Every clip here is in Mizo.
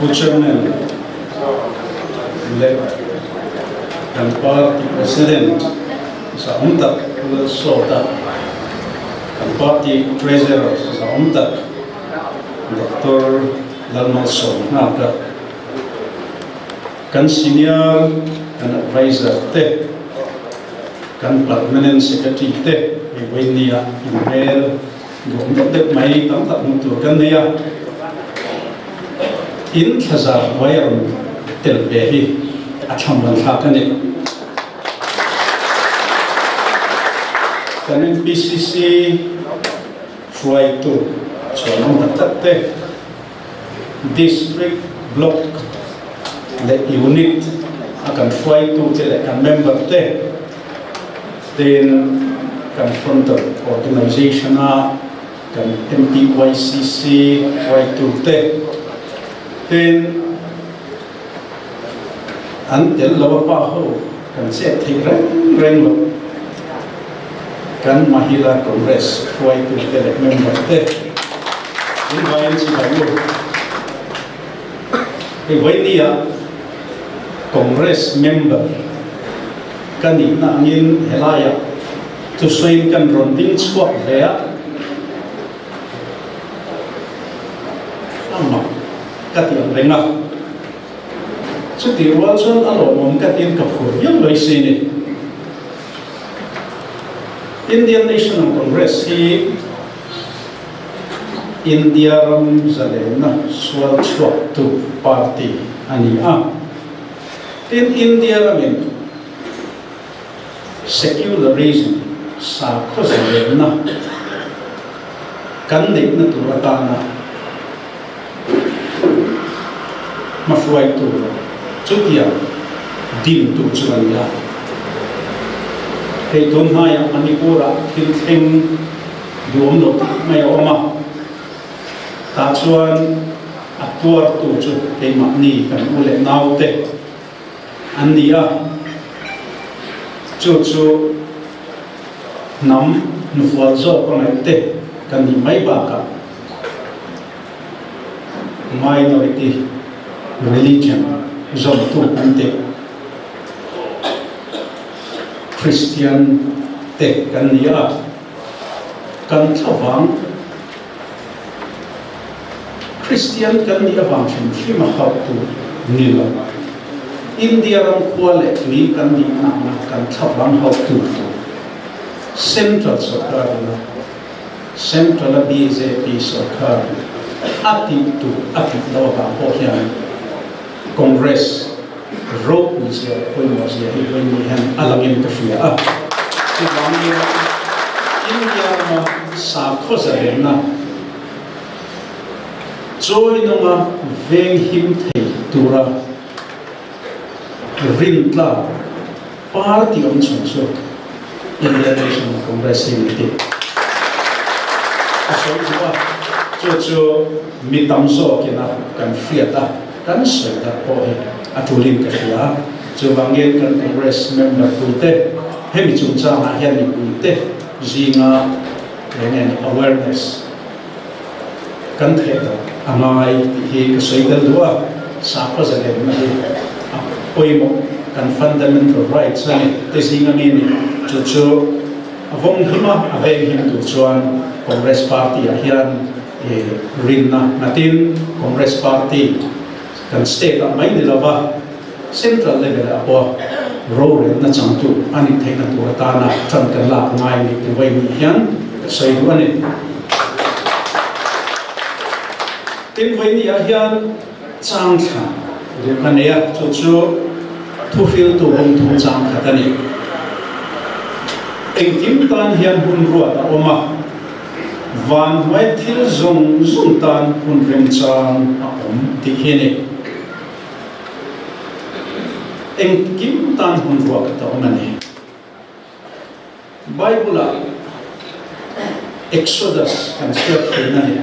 Pu Chairman leh kan party President zahawm tak Pu Lalsawta, kan party Treasurer zahawm tak Doctor Lalmalsawmnghaka, kan senior kan adviser te, kan permanent secretary te hei vawinia inhmel duhawm deuh deuh mai tam tak hmuh tur kan nei a, in thlazar hnuai a rawn tel ve hi a thlamuan thlak a ni. Kan MPCC hruaitu chhuanawm tak tak te, District, Block leh Unit a kan hruaitute leh kan member te tin kan frontal organization a kan MPYCC hruaitute tin an tel lo a pa ho kan chet theih reng reng lo kan Mahila Congress hruaitute leh member te in vaiin chibai u. Hei vawinia Congress member ka nihna angin helaiah thusawiin kan rawn ding chhuak ve a, a mak ka ti ang reng a. Chutih rual chuan a lawmawm ka tiin ka phur viau mai si ni. Indian National Congress hi India ram zalenna sual chhuaktu party a ni a. Tin, India ramin secularism, sakhaw zalenna kan neihna tur atana hmahruaitu chutiang din tur chu a ni a. Hei tun hnaiah Manipur-ah thil thleng duhawm lo tak mai a awm a, tah chuan a tuartu chu keimahni kan u leh naute an ni a, chu chu hnam hnufual zawk a ngaihte kan nih mai bakah minority religion zawmtu kan tih Kristian te kan ni a, kan thlavang Kristian kan nih avang hrim hrim a hauh tur ni lo. India ram khua leh tui kan nih nahna kan thlavang hauh tur tur Central sorkar ina Central a bjp sorkar a tih tur a tih loh avang pawh hian Congress ropui zia leh pawimawh zia hi vawiin hian a langin ka hria a. Chuvangin India rama sakhaw zalenna chawi nunga veng him thei tura rintlak party awm chhung chu India National Congress hi ni tih a sawi duh a, chu chu mi tam zawkina kan hriat a, kan sawi darh pawh hi a tulin ka hria a. Chuvangin kan Congress member puite hemi chungchangah hian mipuite zinga eng nge ni awareness kan theih loh a ngai tih hi ka sawi tel duh a, sakhaw zalenna hi a pawimawh kan fundamental rights a ni te zinga mi a ni. Chu chu a vawng him a, a veng him tur chuan Congress party ah hian rinna nghatin Congress party kan state ah mai ni lova central level ah pawh rorelna changtu a nih theihna tur atana tan kan lak ngai ni ti vawi nih hian ka sawi duh a ni. Tin vawi ni ah hian chang thla duh ka nei a, chu chu thuhriltu bawngthum chang khat a ni. Engkim tan hian hun ruat a awm a, van hnuai thil zawng zawng tan hun remchang a awm tih hi a ni. Engkim tan hun ruak a awm a ni. Bible-ah Exodus kan chhiat thin a ni.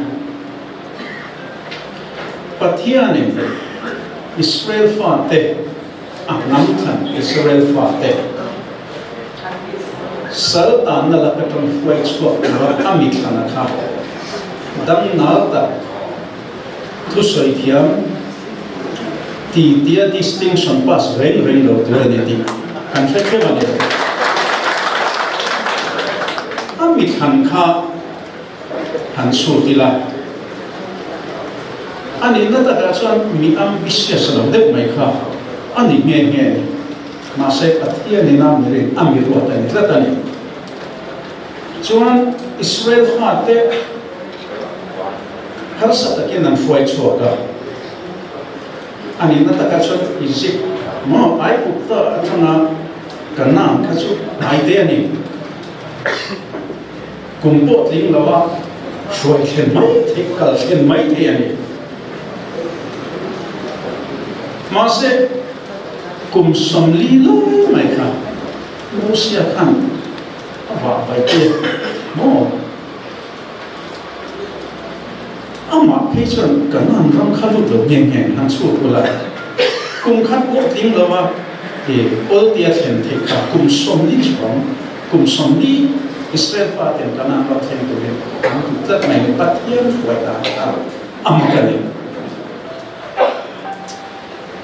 Pathianin Israel fate a hnam thlan Israel fate sal tanna lak atang hruai chhuak tura a mi thlan a kha dang nal tak thusawi thiam. Ti tia distinction pass reng reng lo tur a ni tih kan hre hrem a ni. A mithlan kha han chhut ila, a nihna takah chuan mi ambitious lo deuh mai kha a ni nghe nghe a ni. Mahse Pathianin a mirin a mi ruat a ni tlat a ni. Chuan Israel fate harsa takin an hruai chhuak a. A nihna takah chuan Egypt maw Aigupta atanga Kanaan kha chu hnai te a ni. Kum pawh tling lo a hruai thlen mai theih, kal thlen mai theih a ni. Mahse kum 40 lai mai kha Mosia khan a vah vai te maw? Amah phei chuan Kanaan ram kha lut lo nghe nghe han chhut ula, kum khat pawh tling lo a i awltia thlen theih kha kum 40 chuang, kum 40 Israel faten Kanaan ram thleng turin an duh tlat mai ni, Pathian hruai dan kha a mak a ni.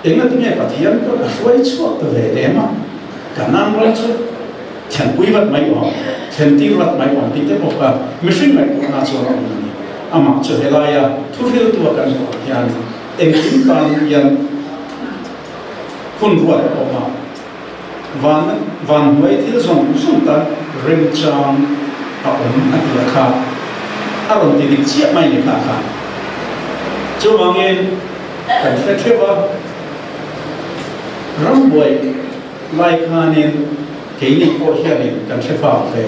Engatinge Pathian pawh a hruai chhuak ta ve lem a, Kanaan ram chu thlenpui vat mai awm, thlentir vat mai awm tih te pawh kha mihring ngaihtuahna chuan a awm a ni. Amah chu helaia thuhriltua kan hmuh ang hian engkim tan hian hun ruat a awm a, van van hnuai thil zawng zawng tan remchang a awm a ti a kha a rawn ti dik chiah mai ni kha khan. Chuvangin kan hre theuh a, rambuai lai khanin keini pawh hianin kan hre fak ve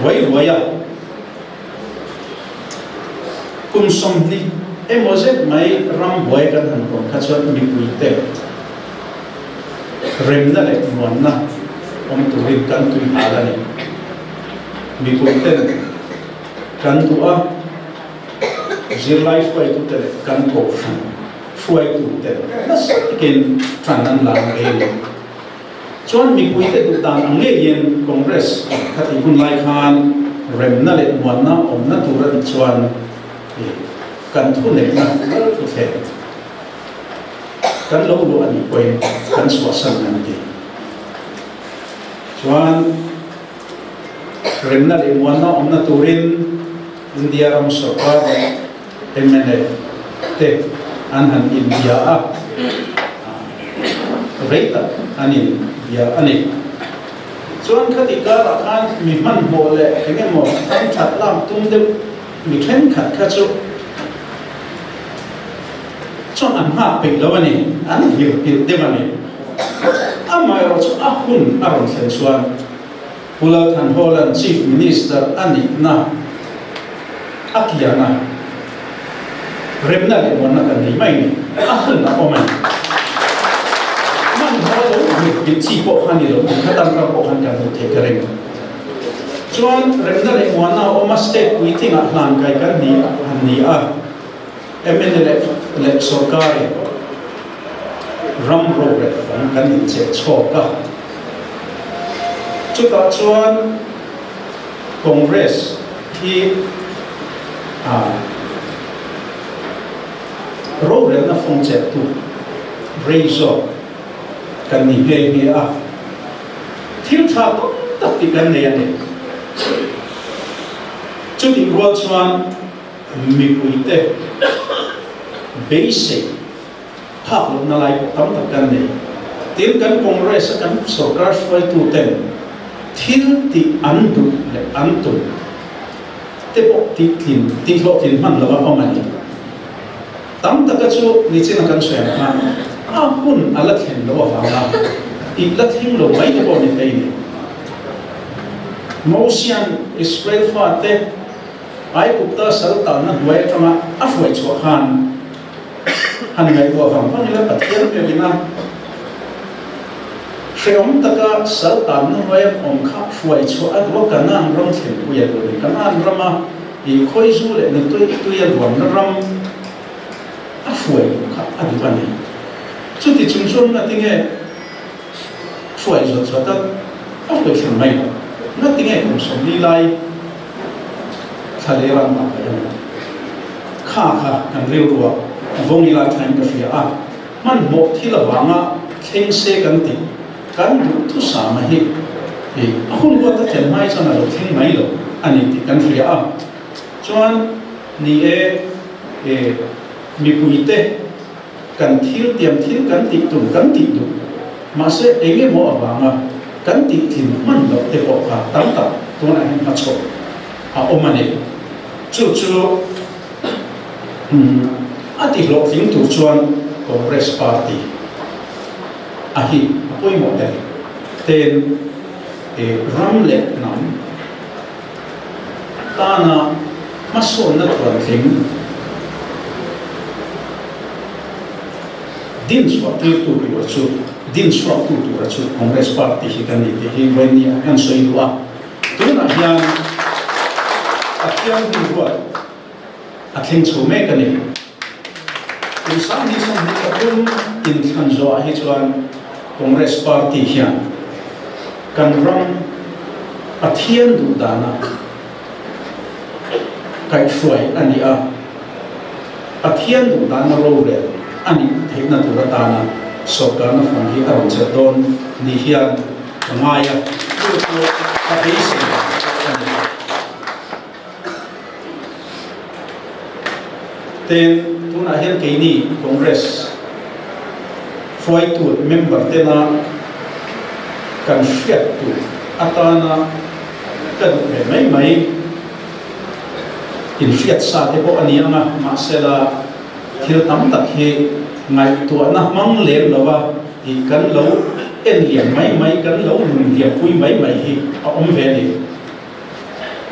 ruai ruai a. Kum 20 emaw zet mai rambuai kan han tawn kha chuan mipuite remna leh muanna awm turin kan tui nghal a ni. Mipuiten kan duh a, zirlai hruaitute leh kan kohhran hruaitute nasa takin tan an la ngei a ni. Chuan mipuite duh dan ang ngeiin Congress kha tih hun lai khan remna leh muanna awmna tur a nih chuan kan thuneihna lal thuthleng kan lo luah a nih pawhin kan chhuahsan an ti. Chuan remna leh muanna awmna turin India ram sorkar leh mnf te an han inbia a, rei tak an inbia a ni. Chuan khati karah khan mi hmanhmawh leh eng emaw ram that lak tum deuh mi thenkhat kha chu chuan an nghak peih lo a ni, an vir pilh deuh a ni. Amaherawhchu chu a hun a rawn thlen chuan Pu Lalthanhawla'n Chief Minister a nihna a kian a, remna leh muanna kan nei mai ni, a hun a awm a ni. Hmanhmawh lo rit rit chi pawh kha ni lo, kum khatan ram pawh khan kan hmuh theih ka ring. Chuan remna leh muanna a awm a, state puitlingah hlan kai kan ni han ni a, mla leh leh sorkarin ram rorel fawng kan incheh chhawk a. Chutah chuan Congress hi rorelna fawng chelhtu rei zawk kan ni nghe nghe a, thil tha tam tak tih kan nei a ni. Chutih rual chuan mipuite beisei Phak lohna lai pawh tam tak kan nei. Tin, kan Congress a kan sorkar hruaitu ten thil tih an duh leh an tum te pawh tih tlin, tih hlawhtlin hman lova awm a ni. Tam taka chu nichina kan sawi ang khan a hun a la thlen loh avanga tih la thleng lo mai te pawh ni thei ni. Mosian Israel fate Aigupta sal tanna hnuai atanga a hruai chhuah khan, Han ngaihtuah vang vang ila Pathian hmelin a hrehawm taka sal tanna hnuaia awm kha hruai chhuah a duh a, Kanaan ram thlenpui a duh a ni. Kanaan rama i khawizu leh nutui tuia luanna ram a hruai duh kha a duh a ni. Chuti chung chuan ngatinge hruai zawt zawt a a hruai thlen mai lo? Ngatinge kum 40 lai Thla leh ram ah ka en. Kha kha kan rilruah vawng ila thain ka hria a. Hmanhmawh thil avanga thleng se kan tih kan duhthusama hi a hun ruat a thlen hmai chuan a lo thleng mai lo a ni tih kan hria a. Chuan ni e, mipuite kan thil tiam thil kan tih tum kan tih duh mahse eng emaw avanga kan tih tlin hman loh te pawh kha tam tak tunah hian hmachhawp a awm a ni. Chu chu a ti hlawhtling tur chuan Congress party a hi a pawimawh ber ten ram leh hnam tana hmasawnna thuantling din chhuah tirtu tura chu din chhuaktu tura chu Congress party hi kan ni tih hi vawiin ah kan sawi duh a. Tunah hian Pathian hun ruat a thleng chho mek a ni. Kum 2023 inthlan zawhah hi chuan Congress Party hian kan ram Pathian duh dana kaihhruai a ni a, Pathian duh dana rorel a nih theihna tur atana sawrkarna fang hi a rawn chelh dawn ni hian ka ngai a, chu chu ka beisei a ni. Tin, tunah hian keini Congress hruaitu member tena kan hriat tur atana ka duh ve mai mai inhriat sa te pawh a ni ang a, mahsela thil tam tak hi ngaihtuahna hmang lem lova ih kan lo en liam mai mai, kan lo nun liampui mai mai hi a awm ve a ni.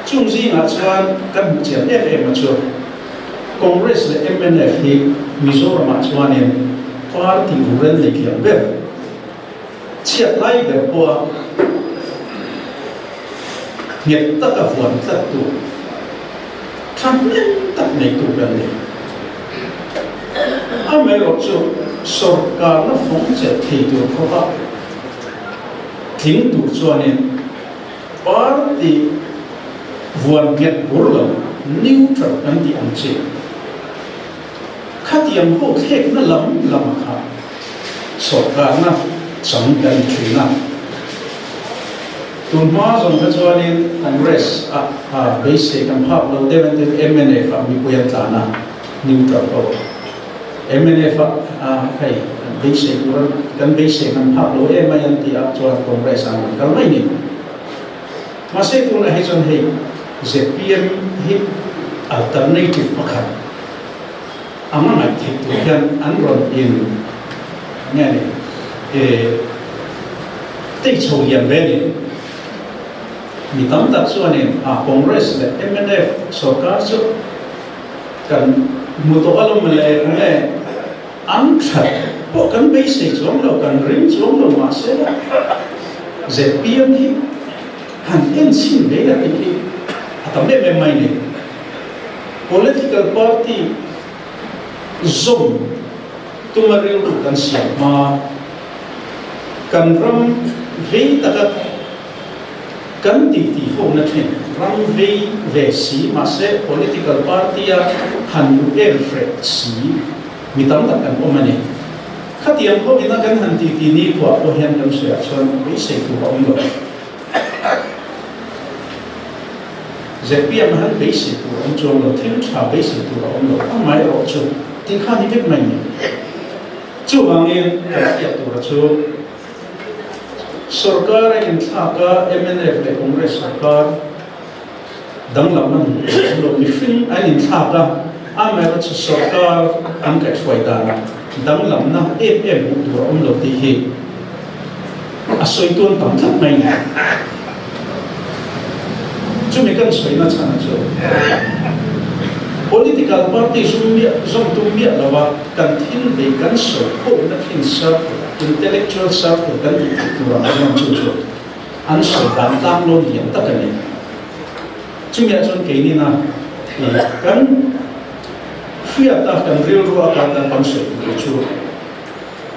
Chung zingah chuan kan hmu chian em em a chu Congress leh mnf hi Mizoramah chuanin party vurel nei thiam ber, chhiat lai ber pawha nghet taka vuan tlattu, thahnem tak neitu kan ni. Amaherawhchu sorkarna fawng chelh thei tur khawpa tling tur chuanin, Party vuan nghet bur lo, neutral kan tih ang chi. Khatiang ho thlekna lam lam kha sawrkarna chang kan ni thin a. Tun hma zawng kha chuanin Congress ah beisei kan phak lo deuh an ti mnf ah mipui an tlan a, neutral ho. Mnf ah hei beisei tur kan beisei kan phak lo em mai an ti a chuan Congress ah an kal mai ni. Mahse tunah hi chuan hei zpm hi alternative pakhat anga ngaih theih tur hian an rawn in nge ni tei chho lian ve ni. Mi tam tak chuanin a Congress leh mnf sorkar chu Kan hmu tawh alawm mawle nge an that pawh kan beisei chuang lo, kan ring chuang lo mahse zpm hi han en chhin ve la tih hi a tam em em mai ni. Political party zawm tuma rilru kan siam hma kan ram vei taka Kan tih tih ho na thin. Ram vei ve si mahse political party a han luh em hreh si mi tam tak kan awm a ni. Khatiang ho ina kan han tih tih ni khuah pawh hian kan hriat chuan beisei tur a awm lo. Zpm han beisei tur a awm chuang lo, thil tha beisei tur a awm lo, amaherawh chu tih kha ni vek mai ni. Chuvangin kan hriat tura chu. Sorkar a inthlak a, mnf leh Congress sorkar danglam a ni awm lo. Mihring an inthlak a, amaherawhchu sorkar an kaihhruai danah danglamna em em hmuh tur a awm lo tih hi a sawi tawn tam tlat mai ni. Chumi kan sawina chhan chu political party zum miah zawm tum miah lova kan thil vei kan sawi khawhna thin circle, intellectual circle kan tih theih tur ang chuan chu chu an sawi dan tlang lawn lian tak a ni. Chumiah chuan keinina kan hriata kan rilrua kan kan sawi tur chu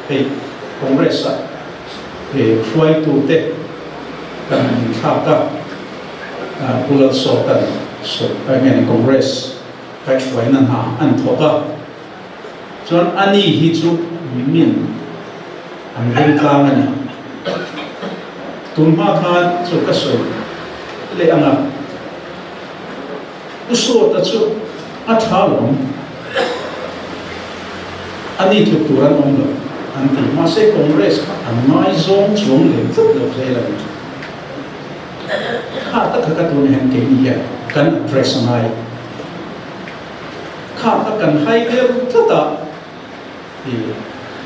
hei Congress-ah He hruaitute kan inthlak a, Pu Lalsawta'n nge ni Congress kaihhruaina hna an thawk a, chuan ani hi chu min an ring tlang a ni. Tun hma khan chu ka sawi leh ang a, Pu Sawta chu a tha lawm, a ni tluk tur an awm lo an ti. Mahse Congress kha an ngaizawng chuang lem tlat lo hle lo. Kha tak kha ka tun hian keini hian kan address a ngai. Kha kha kan hai der tlat a, i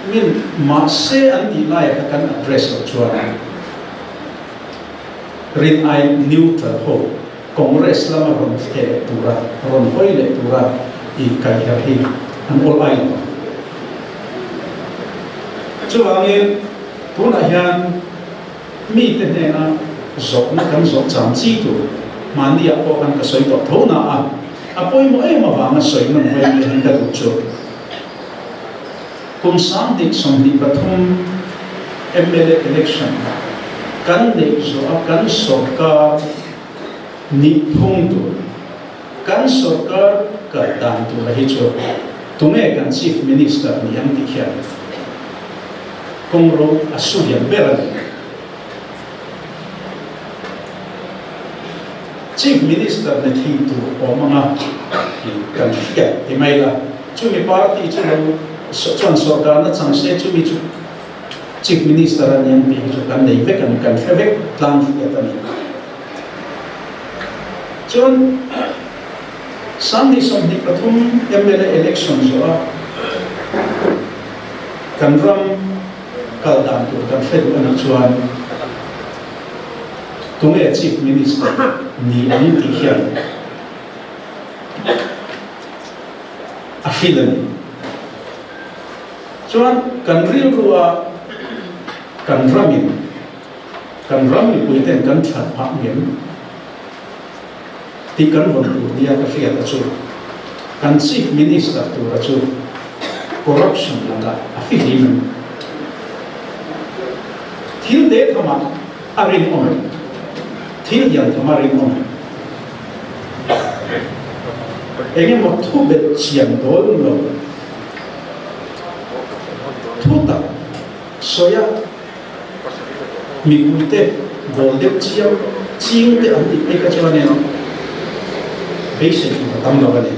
min mahse an tih laiah kha kan address loh chuan rin ai neutral ho Congress lama rawn thle leh tura, rawn hawi leh tura i kaiher hi an awl ai lo ang. Chuvangin tunah hian Mite hnena zawhna kan zawh chang chi tur mahniah pawh khan ka sawi tawh tho na a, a pawimawh em avanga sawi nawn hawi leh hian ka duh chu. Kum 2023 mla election kan neih zawh a kan sorkar nih phung tur, kan sorkar kal dan tura hi chu tunge kan Chief Minister ni ang tih hian kawngro a su lian ber a ni. Chief Minister ni thei tur awm anga kan hriat ti mai la, chumi party chu lo chuan sorkarna chang se chumi chu Chief Minister a ni ang tih hi chu kan nei vek a ni, kan hre vek tlang hriat a ni. Chuan 2023 mla election zawh a kan ram kal dan tur kan hre duh a nih chuan tunge Chief Minister ni ang tih hian a hrilh a ni. Chuan kan rilrua kan ramin Kan ram mipui ten kan that phah ngem tih kan rawn tur nia ka hriat a chu kan Chief Minister tura chu corruption lakah a fihlim em? Thil te thamah a rinawm em? Thil lian thamah a rinawm em? Engemaw thu belh chian dawn lo thu tak sawi a. Mipuite bawl deuh chiam ching te an tih phei kha chuanin beisei tur a tam lo a ni.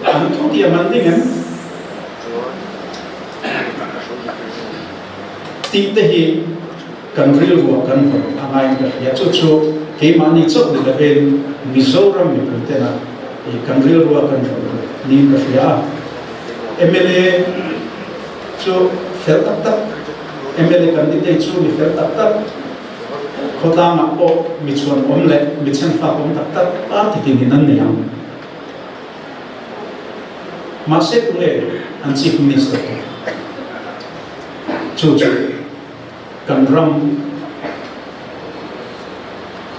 An thutiam an ding em? Tih te hi kan rilruah kan hawn a ngaiin ka hria. Chu chu keimahni chauh ni lovin Mizoram mipuitena kan rilrua kan hawn tur niin ka hria a. Mla chu fel tak tak, mla candidate chu mi fel tak tak, khawtlangah pawh mi chhuan awm leh mi chhenfak awm tak tak party tinin an nei ang. Mahse tunge an chief minister tur? Chu chu kan ram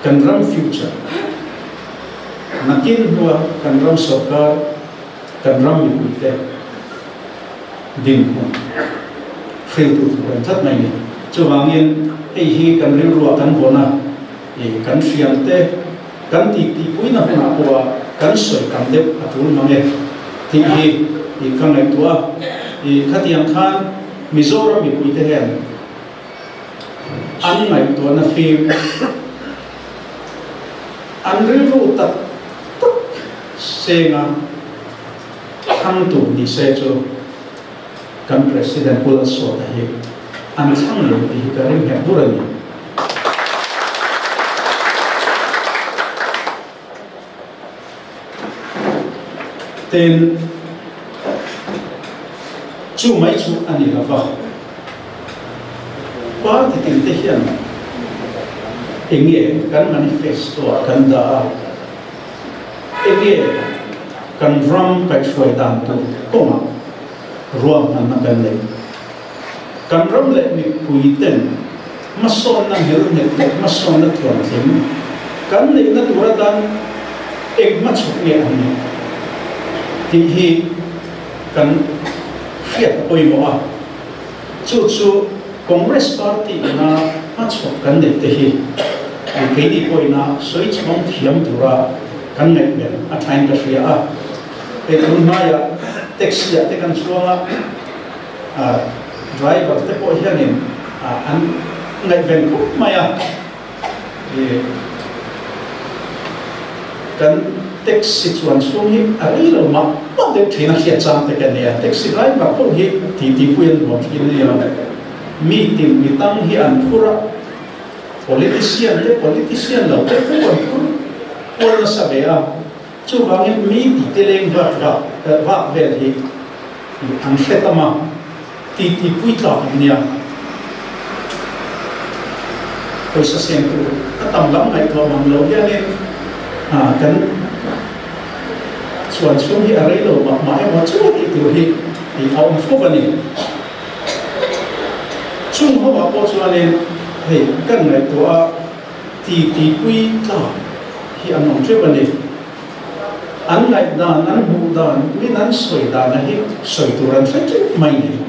kan ram future nakin hnua kan ram sorkar Kan ram mipuite dinhmun hriltu tur an tlat mai ni. Chuvangin hei hi kan rilruah kan vawn a, kan hriamte kan tihpuina hunah pawha kan sawi tam deuh a tul mang e tih hi ka ngaihtuah a. Khatiang khan Mizoram mipuite hian an ngaihtuahna fim, an rilru tak tak senga thlang tur ni se chu kan President Pu Lalsawta hi an thlang lo tih hi ka ring nghet bur a ni. Tin, chu mai chu a ni lo va, party tin te hian eng nge kan manifesto ah kan dah a, eng nge kan ram kaihhruai dan tur kawngah ruahmanna kan neih? Kan ram leh mipui ten hmasawnna ngelnghet leh hmasawnna tluantling kan neihna tur atan eng hmachhawp nge an nih tih hi kan hriat a pawimawh a. Chu chu Congress Party ina hmachhawp kan neih te hi keini pawhina sawi chhawng thiam tura kan ngaihven a thain ka hria a. Hei tun hmaiah taxi ah te kan chuang a. Driver te pawh hianin an ngaihven khawp mai a, kan taxi chuan chhung hi a rei lo mah mah deuh thin a hriat chang te ka nia, taxi driver pawh hi titi pui an nuam thin a nia, mi tin mi tang hi an phur a, politician te politician lo te pawh an phur kual nasa ve a. Chuvangin mi tite leng vak vak vak vel hi an hre tam a, titi pui tlak an nia. Pawisa seng tur a tam lam ngaihtuah mang lo hianin kan chuan chhung hi a rei lo mah mah emaw chu tih tur hi a awm fo a ni. Chung ho ah pawh chuanin hei kan ngaihtuah a. Titi pui tlak hi an awm teuh a ni. An ngaihdan, an hmuh dan, min an sawi dana hi sawi tur an hre teuh mai ni.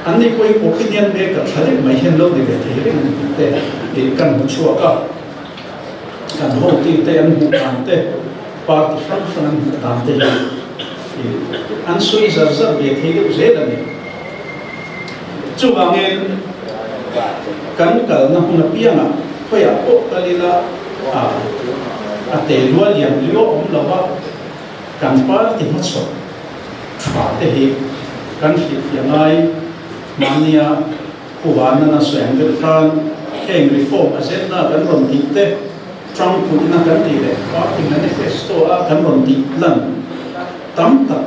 An ni pawhin opinion maker tha deuh mai hian lo ni ve thei reng ang tih te tih kan hmu chhuak a. Kan hotute an hmuh dan te, party hrang hrang an hmuh dan te hi an sawi zar zar ve thei deuh zel a ni. Chuvangin, kan kalna hmun apiangah khawiah pawh kal ila a te lua lian lua awm lo va, kan party hmachhawn tha te hi kan hrilhfiah ngai. Mahnia Pu Vanana sawi ang deuh khan heng reform agenda kan rawn tih te, tangpuihna kan tih leh party manifesto a kan rawn tih lan tam tak,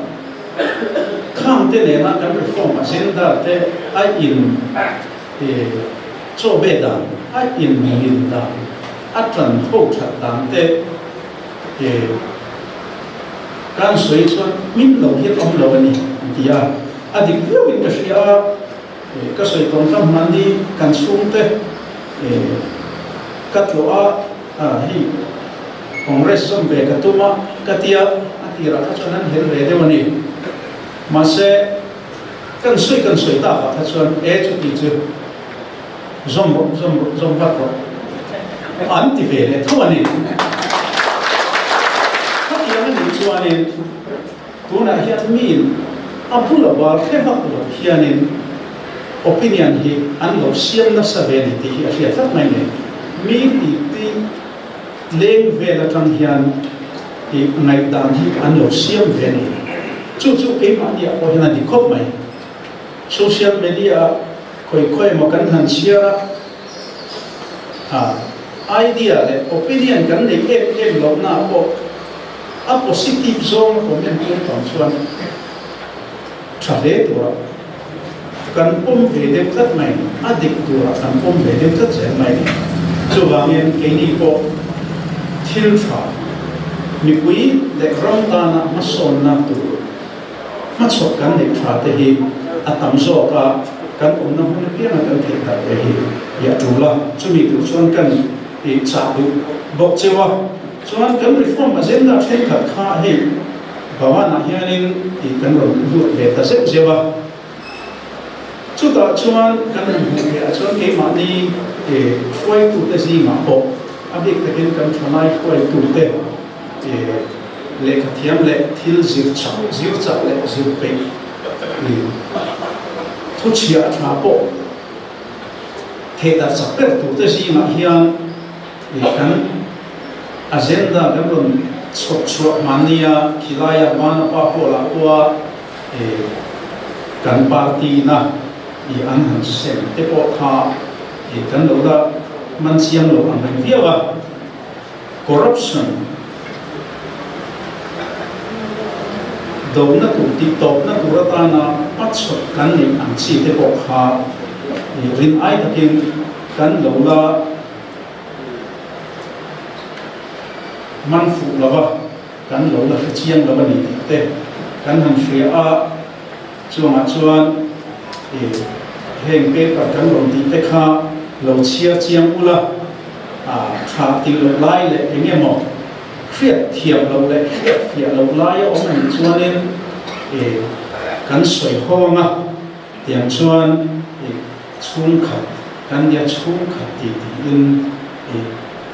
Khang te nena kan reform agenda te a in chaw ve dan, a in mil dan, a tan ho that dan te kan sawi chuan hmin lo hian awm lo a ni an ti a. A dik viau in ka hria a, ka sawi tawn kha hmanni kan chhungte ka tlawh a, hei Congress zawm ve ka tum a ka tia, a tirah kha chuan an hel ve deuh a ni. Mahse, kan sawi kan sawi takah kha chuan e chuti chu zawm rawh, zawm rawh, zawm vat rawh an ti ve leh tho a ni. Khatiang a nih chuanin tunah hian miin a bula bal hre vak loh hianin opinion hi an lo siam nasa ve a ni tih hi a hriat tlat mai ni. Mi titi. Leng vel atang hian i ngaihdan hi an lo siam ve a ni. Chu chu keimahni ah pawh hian a dik khawp mai. Social media ah khawi khawi emaw kan han chhiar a, a idea leh opinion kan neih em em lohna ah pawh a positive zawng a comment tur tam chuan tha hle tura kan pawm ve deuh tlat mai, a dik turah kan pawm ve deuh tlat zel mai. Chuvangin keini pawh thil tha, mipui leh ram tana hmasawnna tur hmachhawp kan neih tha te hi a tam zawk a, kan awmna hmun apianga kan theih darh ve hi i a tul a, chumi tur chuan kan i chah duh bawk cheu a. Chuan kan reform agenda thenkhat kha hei Bhavan-ah hianin tih kan rawn lut ve ta zeuh zeuh a. Chutah chuan kan rawn hmuh leh ah chuan keimahni hruaitute zingah pawh a bik takin kan thalai hruaitute lehkhathiam leh thil zir chak, zir chak leh zir peih thuchhiah tha pawh thehdarh chak ber turte zingah hian Kan agenda kan rawn chhawp chhuah hmannia khilaia Vanapa Hall ah pawha kan party na an han sem te pawh kha kan lo la man chiang lo ang reng viau a. Corruption dona tur tih tawpna tur atana hmachhawp kan neih ang chi te pawh kha rin ai takin kan lo la Man fuh lo va, kan lo la hre chiang lo a ni tih te kan han hria a, chuangah chuan ih heng paper kan rawn tih te kha lo chhiar chiang ula, ah tha tih loh lai leh eng emaw hriat thiam loh leh hriat fiah loh lai a awm a nih chuanin ih kan sawi hawng a. Tiang chuan i chhungkhat kan nia chhungkhat tih tiin i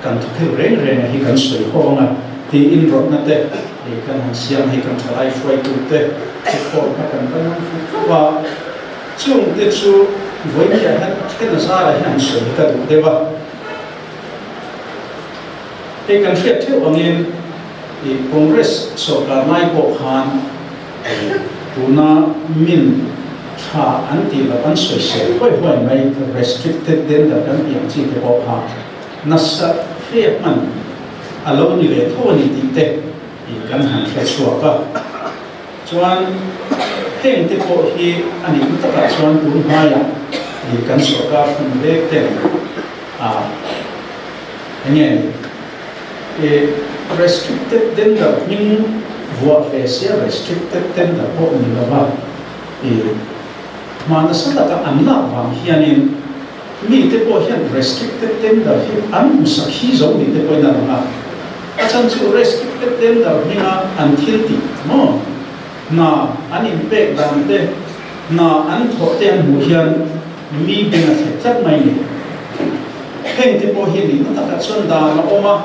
kan thuphel reng reng a hi kan sawi ho ang a tiin rawtna te Hei kan han siam hei kan thalai hruaitute thukhawm kha kan va nung fuh khauh a, chungte chu vawiin hian a then a zarah hian sawi hi ka duh deuh a. Hei kan hriat theuh angin i Congress sawrkar lai pawh khan tuna min tha an tih loh an sawisel huai huai mai restricted tender kan tih ang chi te pawh kha nasa fe hman a lo ni ve tho a ni tih te i kan han hre chhuak a. Chuan heng te pawh hi a nih na takah chuan tun hmaiah i kan sawrkar hmun vek ten a enge ni i restricted tender hming vuah ve sia restricted tender pawh ni lova i hma nasa taka an lak vang hianin Mi te pawh hian restricted tender hi an hmu sakhi zo ni te pawhin a lang a, a chhan chu restricted tender hminga an thil tih maw hna an inpek dan te, hna an thawh te an hmuh hian mi beng a thlep tlat mai ni. Heng te pawh hi nihna takah chuan dan a awm a,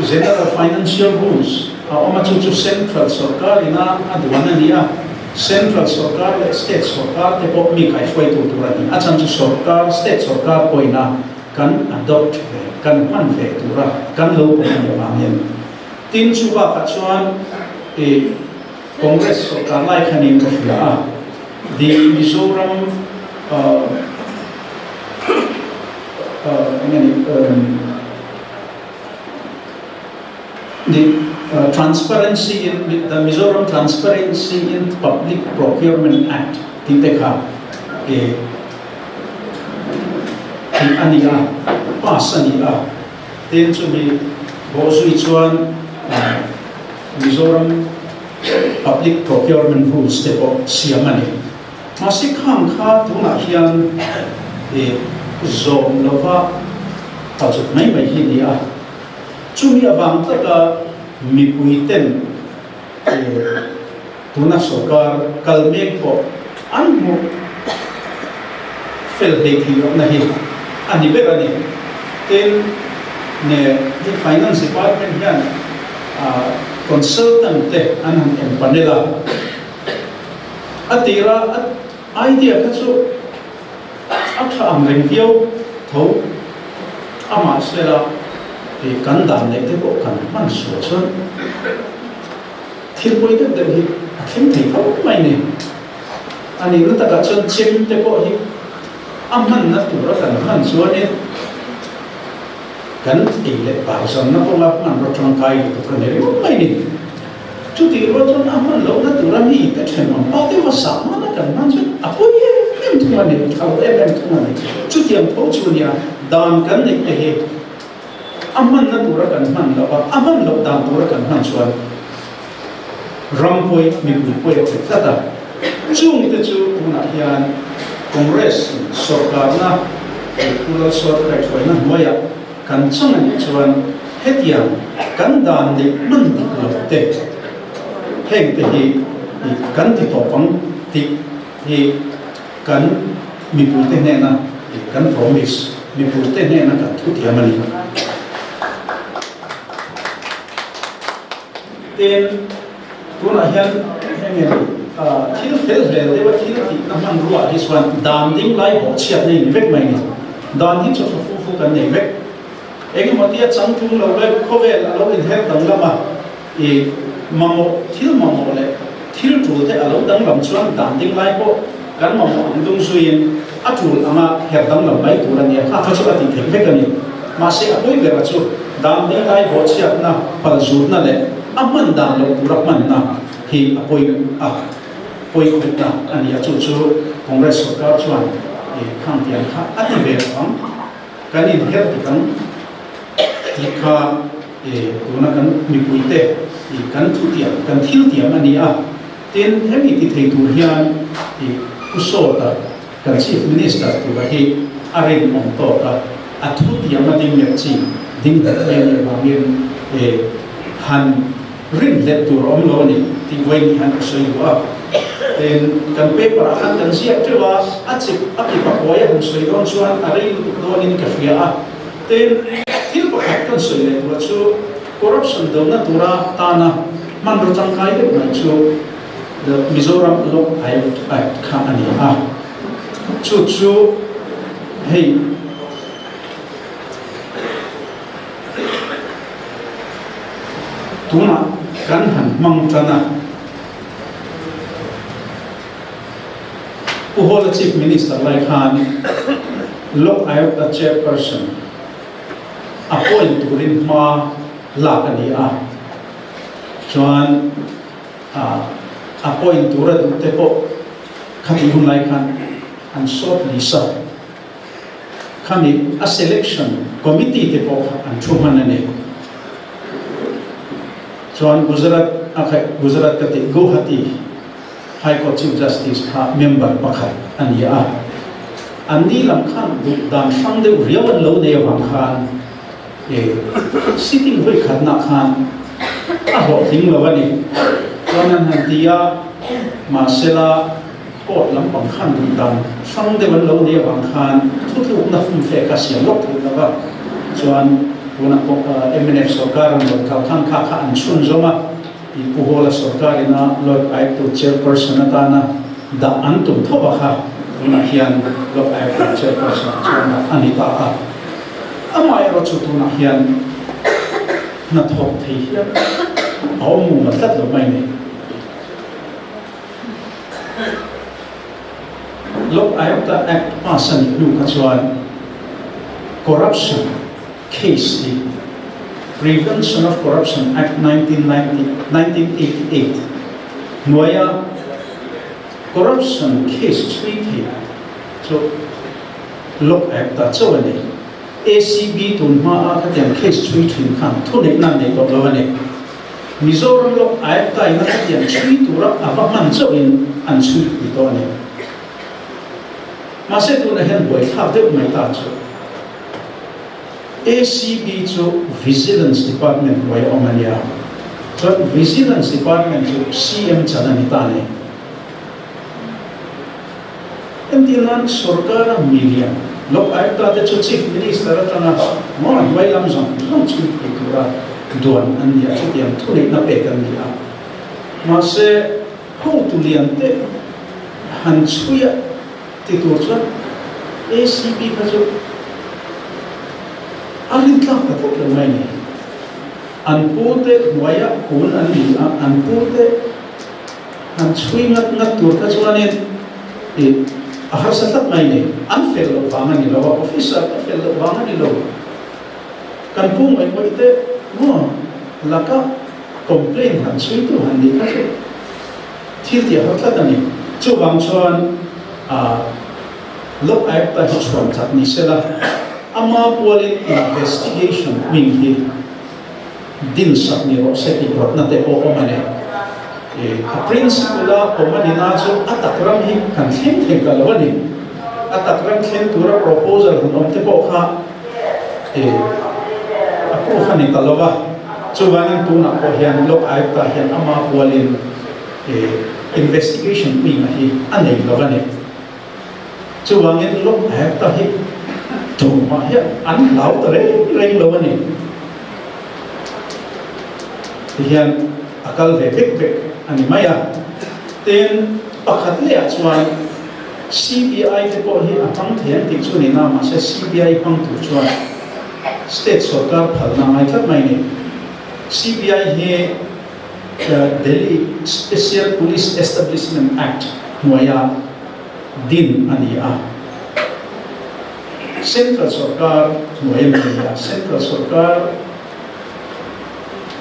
General Financial Rules a awm a, chu chu Central sawrkar ina a duan a ni a, Central sawrkar leh State sawrkar te pawh mi kaihruaitu tur a ni. A chhan chu sawrkar, State sawrkar pawhin-a kan adopt ve, kan hman ve tura kan lo pawm a nih avangin. Tin, chu bakah chuan Congress sawrkar lai khanin ka hria a, The Mizoram eng nge ni the Transparency in the Mizoram Transparency in Public Procurement Act tih te kha tih a ni a, pass a ni a. Tin chumi bawhzui chuan Mizoram Public Procurement Rules te pawh siam a ni. Mahse khang kha tunah hian i zawm lova palzut mai mai hi ni a. Chumi avang taka mipui ten tuna sorkar kal mek pawh an hmuh fel hlei thei lohna hi a ni ber a ni. Tin, ne hi Finance Department hian consultant te an han empanel a. A tira a idea kha chu a tha ang reng viau tho a mahsela i kan dan neih te pawh kan hman sual chuan thil pawi deuh deuh hi a thleng thei tho mai ni. A nihna takah chuan chem te pawh hi a hmanna tura kan hman chuanin kan ei leh bar zanna kawnga hmanraw tangkai lutuk a ni ringawt mai ni. Chutih rual chuan a hman lohna tura mi te thenawm pa deuha sah hmana kan hman chuan a pawi em em thung a ni, tha lo em em thung a ni. Chutiang tho chu nia dan kan neih te hi a hmanna tura kan hman loh a, a hman loh dan tura kan hman chuan ram pawi, mipui pawi a khet tlat a. Chungte chu tunah hian Congress in sawrkarna Pu Lalsuatkaihhruaina hnuaiah Kan chang a nih chuan hetiang kan dan neih hman dik lo te heng te hi kan ti tawp ang tih hi kan mipuite hnena kan promise, mipuite hnena kan thutiam a ni. Tin, tunah hian heng nge thil fel hlel deuha thil tihna hmanrua hi chuan dan ding lai bawhchhiatna i ni vek mai ni. Dan hi chu tha fu fu kan nei vek. Engemaw tia changtlung lo vek khawvel a lo inher danglam a, i mamawh thil mamawh leh thil tul te a lo danglam chuan dan ding lai pawh kan mamawh ang dung zuiin a tul anga her danglam mai tur a nia. Kha kha chu a tih theih vek a ni. Mahse a pawi bera chu dan ding lai bawhchhiatna, palzutna leh a hman dan loh tura hmanna hi a pawi a. Pawikhawpna a ni a, chu chu Congress sorkar chuan khang tiang kha a ti ve lo ang, kan inher dik ang tih kha tuna kan mipuite kan thutiam, kan thil tiam a ni a. Tin, hemi ti thei tur hian Pu Sawta kan Chief Minister tura hi a rinawm tawk a, a thutiam a ding leh chi ding hlek mai a nih avangin han Rinhlelh tur a awm lo a ni tih vawiin hian ka sawi duh a. Tin, kan paper ah khan kan ziak teuh a, a chip a kip a huai a han sawi dawn chuan a rei lutuk dawnin ka hria a. Tin, thil pakhat kan sawi leh tur chu. Corruption dona tura tana hmanraw tangkai deuh mai chu The Mizoram Lok Ayukt Act kha a ni a. Chu chu hei tunah kan han hmang tan a. Pu Hawla Chief Minister lai khan Lok Ayukta Chairperson appoint turin hma lak a ni a, chuan appoint tura duh te pawh khatih hun lai khan an sawt lisa. Khami a selection committee te pawh kha an thu hman a ni. Chuan Gujarat a khaih Gujarat ka tih Guwahati High Court Chief Justice kha member pakhat a ni a. An ni lam khan duh dan hrang deuh riau an lo nei avang khan e sitting vawi khatna khan a hlawhtling lo a ni. Chuan an han ti a, mahsela Court lampang khan duh dan hrang deuh an lo nei avang khan thutlukna fumfe kha siam lawk theih lova, chuan tunah pawh mnf sorkar an rawn kal khan kha kha an chhunzawm a, i Pu Hawla sorkar ina Lok Ayuktu chairperson atana dah an tum tho a kha tunah hian Lok Ayuktu chairperson ah chuan dah a ni ta a, amaherawhchu chu tunah hian hnathawk thei hian a awm mumal tlat lo mai ni. Lok Ayukta Act pass a nih hnu kha chuan corruption case hi Prevention of Corruption Act 1988 hnuaia corruption case chhui thei chu Lok Ayukta chauh a ni. ACB tun hmaa khatiang case chhui thin khan thuneihna an nei tawh lo a ni. Mizoram lawk Airtime a khatiang chhui tura a va hman chauhin an chhui pui tawh a ni. Mahse tunah hian buaithlak deuh mai ta chu ACB chu Vigilance Department hnuai a awm a nia. Chuan Vigilance Department chu CM chan a ni ta a ni. Entir nan sorkara milian Lok Ayukta te chu Chief Minister atanga maw hnuai lam zawng zawng chhui thei tura duan an ni a, chutiang thuneihna pek an ni a. Mahse, hotu lian te han chhui a ti tur chuan ACB kha chu a rintlak ta tlat lo mai a ni. An pute hnuaia kun an ni a, an pute Han chhui ngat ngat tur kha chuanin ih a harsa tlat mai ni. An fel loh vang a ni lo a, officer te fel loh vang a ni lo. Kan pu ngawih ngawih te maw laka complaint han chhui tu han nih kha chu thil tih a har tlat a ni. Chuvang chuan ah Lok Ayukta hi chhuan chak ni sela, ama pualin investigation wing hi din sak ni rawh se tih rawtna te pawh awm a ni. A principle a awm a ni na chu a tak ram hi kan thleng thei ta lo a ni. A tak ram thleng tura proposal hun awm te pawh kha approve a ni ta lo va. Chuvangin tunah pawh hian Lok Ayukta hian ama pualin investigation wing a hi a nei lo a ni. Chuvangin Lok Ayukta hi tumah hian an hlau ta reng reng lo a ni. Tihian a kal ve bek bek a ni mai a. Tin, pakhat lehah chuan CBI te pawh hi a hmang thei ang tih chu ni na, mahse CBI hmang tur chuan state sorkar phalna a ngai tlat mai a ni. CBI hi Delhi Special Police Establishment Act hnuaia din a ni a. Central sorkar hnuai a mi a ni a. Central sorkar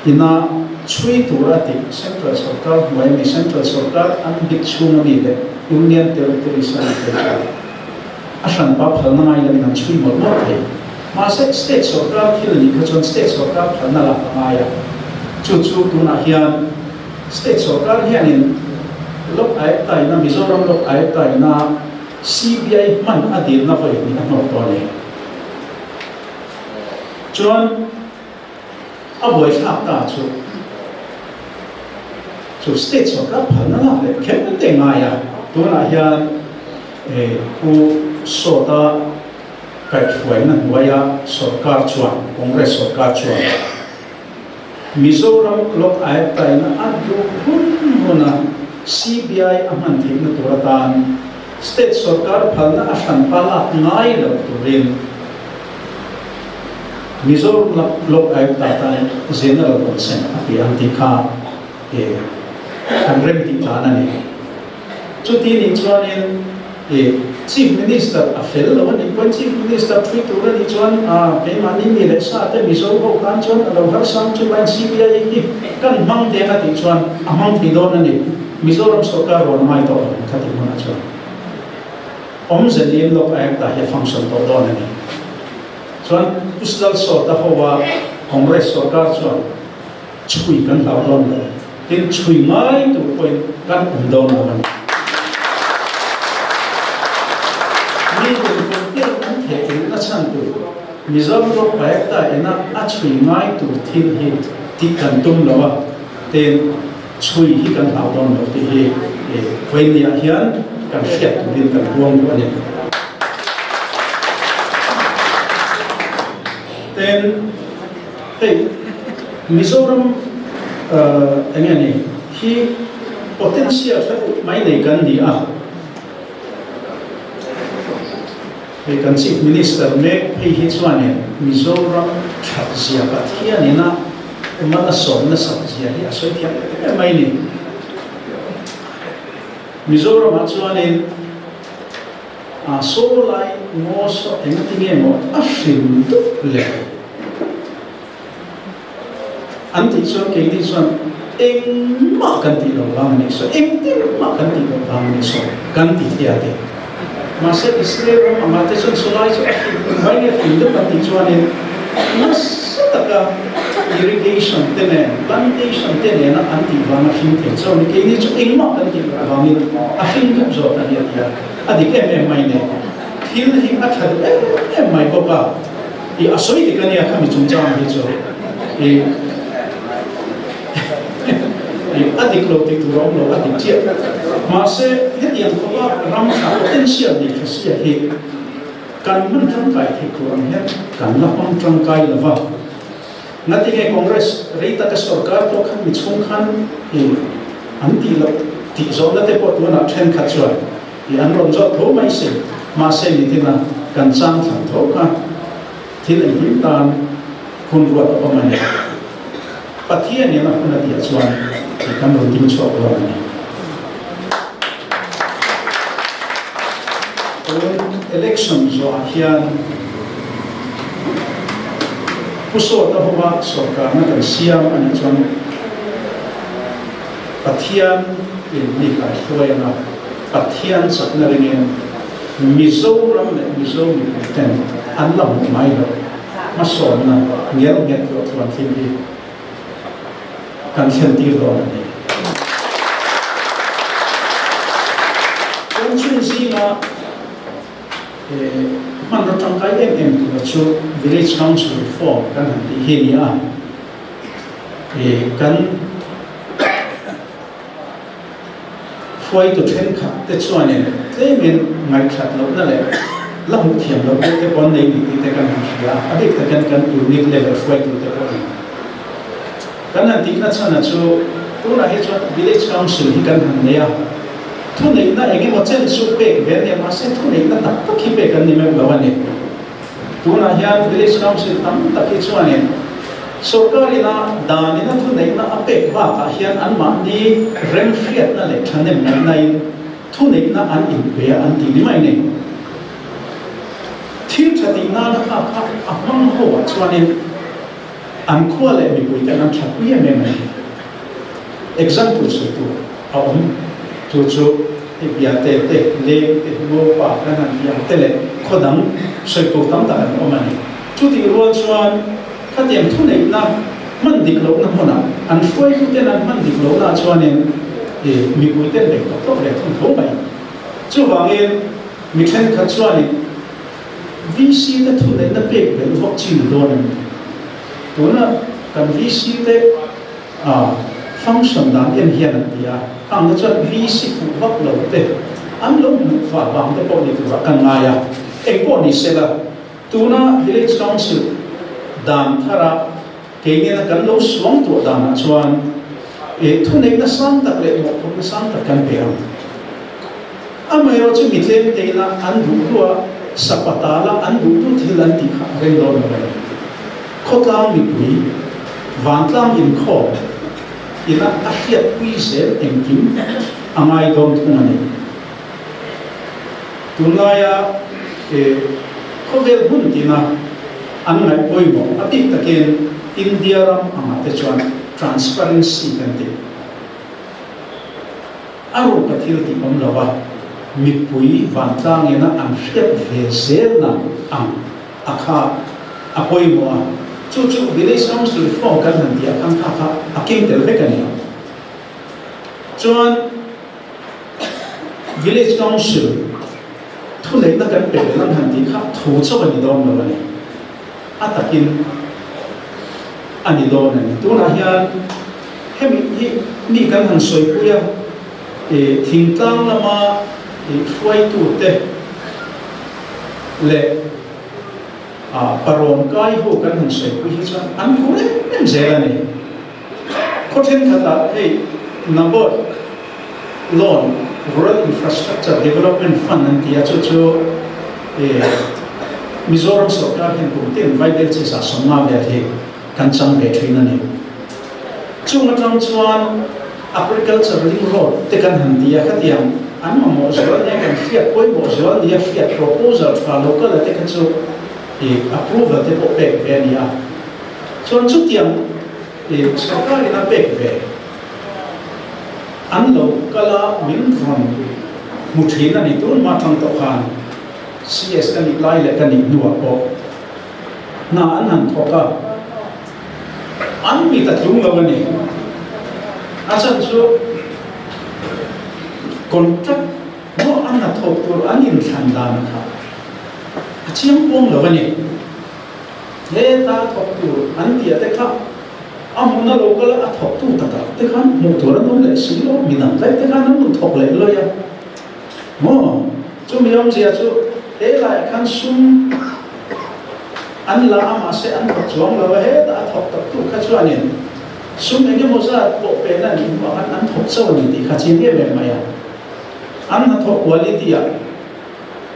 ina chhui tur a tih Central sorkar hnuai a mi, Central sorkar an bik chhung a mi leh Union Territories a mi te chuan a hranpa phalna ngai lovin an chhui mawlh mawlh thei. Mahse, State sorkar thil a nih kha chuan State sorkar phalna lak a ngai a. Chu chu tunah hian State sorkar hianin Lok Ayukta ina Mizoram Lok Ayukta ina CBI hman a dilna vawi hnih a hnawk tawh a ni. Chuan a buaithlak ta chu chu State sorkar phalna lak leh kher te ngai a. Tunah hian Pu Sawta kaihhruaina hnuaia sorkar chuan, Congress sorkar chuan. Mizoram Lok Ayukta in a duh hun huna CBI a hman theihna tur atan State sorkar phalna a hranpa lak ngai lo turin Mizoram Lok Ayukta tan General Consent a pe ang tih kha kan remtih tlan a ni. Chuti nih chuanin Chief Minister a fel lo a nih pawhin Chief Minister thui tur a nih chuan keimahni mi leh sa te Mizo ho tan chuan a lo harsang chu bain CBI hi kan hmang teng a tih chuan a hmang thei dawn a ni. Mizoram sorkar rawn ngai tawh lo ang kha tih hmunah chuan awmze niin Lok Ayukta hi a function tawh dawn a ni. Chuan Pu Lalsawta hoa Congress sorkar chuan chhui kan hlau dawn lo, tin chhui ngai tur pawhin kan awm dawn lo a ni. Mi kum kum tir an theh eng a chhan tur Mizoram Lok Ayukta ina a chhui ngai tur thil hi tih kan tum lo a, tin chhui hi kan hlau dawn lo tih hi vawinia hian kan hriat turin kan huang duh a ni. Tin, hei Mizoram eng nge ni hi potential tha deuh mai nei kan ni a. Hei kan Chief Minister mek phei hi chuanin Mizoram that zia Pathianin a man a sawm nasat zia hi a sawi thiam em em mai ni. Mizoramah chuanin a saw lai ngaw saw engati nge maw a hrim dup le an tih chuan keini chuan engmah kan tih loh vang a nih saw, engtin mah kan tih loh vang a nih saw kan ti thei a ti. Mahse Israel ram anga te chuan chulai chu a hlim mai nge hlim deuh kan tih chuanin nasa taka irrigation te nen plantation te nena an tih vanga hlim thei chauh a ni. Keini chu engmah kan tih loh vangin a hlim duh zawk a ni a ti a, a dik em em mai nen thil hi a tha duh em em mai bawk a. I a sawi dik a nia khami chungchang hi chu i a dik lo tih tur a awm lo a dik chiah. Mahse hetiang khawpa ram tha potential nei tha sia hi kan hman tangkai theih tur ang hian kan la hmang tangkai lo va. Ngatinge Congress rei taka sorkar pawh khan mi chhung khan i an tih loh tih zawhna te pawh tunah thenkhat chuan I an rawn zawt tho mai si, mahse nitina kan chang thlang tho kha thil engkim tan hun ruat a awm a ni. Pathianin a hun a tih chuan i kan rawn ding chhuak dawn a ni. Tun election zawhah hian Pu Sawta hova sawrkarna kan siam a nih chuan Pathian in mi kaihruai anga Pathian chakna ringin Mizoram leh Mizo mipui ten an la hmuh ngai loh hmasawnna ngel nghet loh tluan thil hi kan thlen tir dawn a ni. Kan chhung zinga hmanraw tangkai em em tura chu Village Council Reform kan han tih hi a ni a. Kan hruaitu thenkhat te chuanin tlemin ngaihthat lohna leh la hmuh thiam loh deuh te pawh an nei tih tih te kan han hria a, a bik takin kan unit level hruaitu te pawhin kan han tihna chhan a chu tunah hi chuan village council hi kan han nei a, thuneihna eng emaw chen chu pek ve a nia mahse thuneihna tak tak hi pek an ni meuh lo a ni. Tunah hian Village Council tam tak hi chuanin sorkar ina dan ina thuneihna a pek bakah hian anmahni remhriatna leh thahnem ngaihnain thuneihna an inpe a an tih ni mai ni. Thil tha tih nana kha kha a hmang ho ah chuanin an khua leh mipui ten an thatpui em em a ni. Example sawi tur a awm chu chu hei Biate te, Leng te, Ngopa kan han tih ang te leh khaw dang sawi tur tam tak an awm a ni. Chutih rual chuan khatiang thuneihna hman dik lohna hmunah an hruaitu ten an hman dik lohna chuanin mipui ten leh tawk tawk leh thung tho mai. Chuvangin mi thenkhat chuanin VC te thuneihna pek belh vak chi ni dawn a ni. Tuna kan VC te A function dan en hian an ti a, khang te chuan VC fuh vak lo te an lo hmuh fah vang te pawh ni turah kan ngai a, eng pawh ni sela tuna Village Council dan thara. Keiniana kan lo suang tuah danah chuan e thuneihna sang tak leh mawhphurhna sang tak kan pe ang. Amaherawh chu mi tlem teina an duh duh a, sapatala an duh duh thil an tih kha a reng dawn lo a ni. Khawtlang mipui, vantlang inkhawm ina a hriatpui zel engkim a ngai dawn thung a ni. Tunlaia e khawvel hmun tina an ngaih pawimawh a bik takin India ram angah te chuan transparency kan ti. A ruka thil tih awm lo a, mipui vantlang ina an hriat ve zelna ang a kha a pawimawh a, chu chu Village Council Reform kan han tih ah khan kha kha a keng tel vek a ni. Chuan Village Council thuneihna kan pe leh lam han tih kha thu chauh a ni dawn lo a ni. A takin a ni dawn a ni. Tunah hian hemi hi mi kan han sawipui a, ih thingtlang lama ih hruaitute leh ah parawn kai ho kan han sawipui hi chuan an phur em em zel a ni. Khaw thenkhatah hei NABARD loan Rural Infrastructure Development Fund an ti a, chu chu Mizoram sorkar hian kum tin Vaibel chisa 50 vel hi kan chang ve thin a ni. Chung atang chuan Agriculture Link Road te kan han ti a, khatiang an mamawh zual nia kan hriat pawimawh zual nia hriat proposal tha lo kal a te kha chu approval te pawh pek ve a ni a. Chuan chutiang i sorkarin a pek ve an lo kal a min rawn hmu thin a ni. Tun hma tang tawh khan CS ka nih lai leh ka nih hnuah pawh hna an han thawk a, an mit a tlung lo a ni. A chhan chu contract maw an hnathawk tur an inthlan dan kha a chiang pawng lo a ni. Heta thawk tur an tih te kha a hmuna lo kal a thawktu takah te khan hmuh tur an awm leh si lo, mi dang daih te khan an rawn thawk leh lawi a maw? Chumi awmzia chu he laiah khan sum an la a mahse an thawk chuang lo a, heta a thawk taktu kha chuanin sum eng emaw zat pawh pehna a nih hnuah khan an thawk chauh a ni tih kha chiang em em mai a, an hnathawh quality ah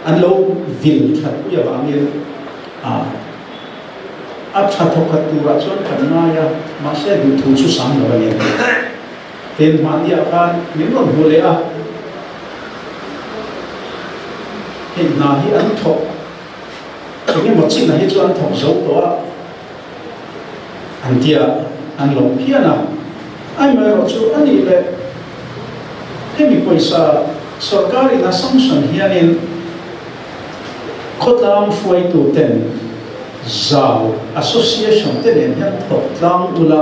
An lo vil that pui avangin a tha thawkhat turah chuan kan ngai a, mahse duhthu chu sang lo a ni. Tin, hmanniah khan min rawn hmu leh a, hei hna hi an thawk, eng emaw chinah hi chu an thawk zo tawh a, an tia an lo phian a, amaherawh chu a nih leh hemi pawisa sorkar in a sanction hianin khawtlang hruaitu ten zau association te nen hian thawk tlang ula,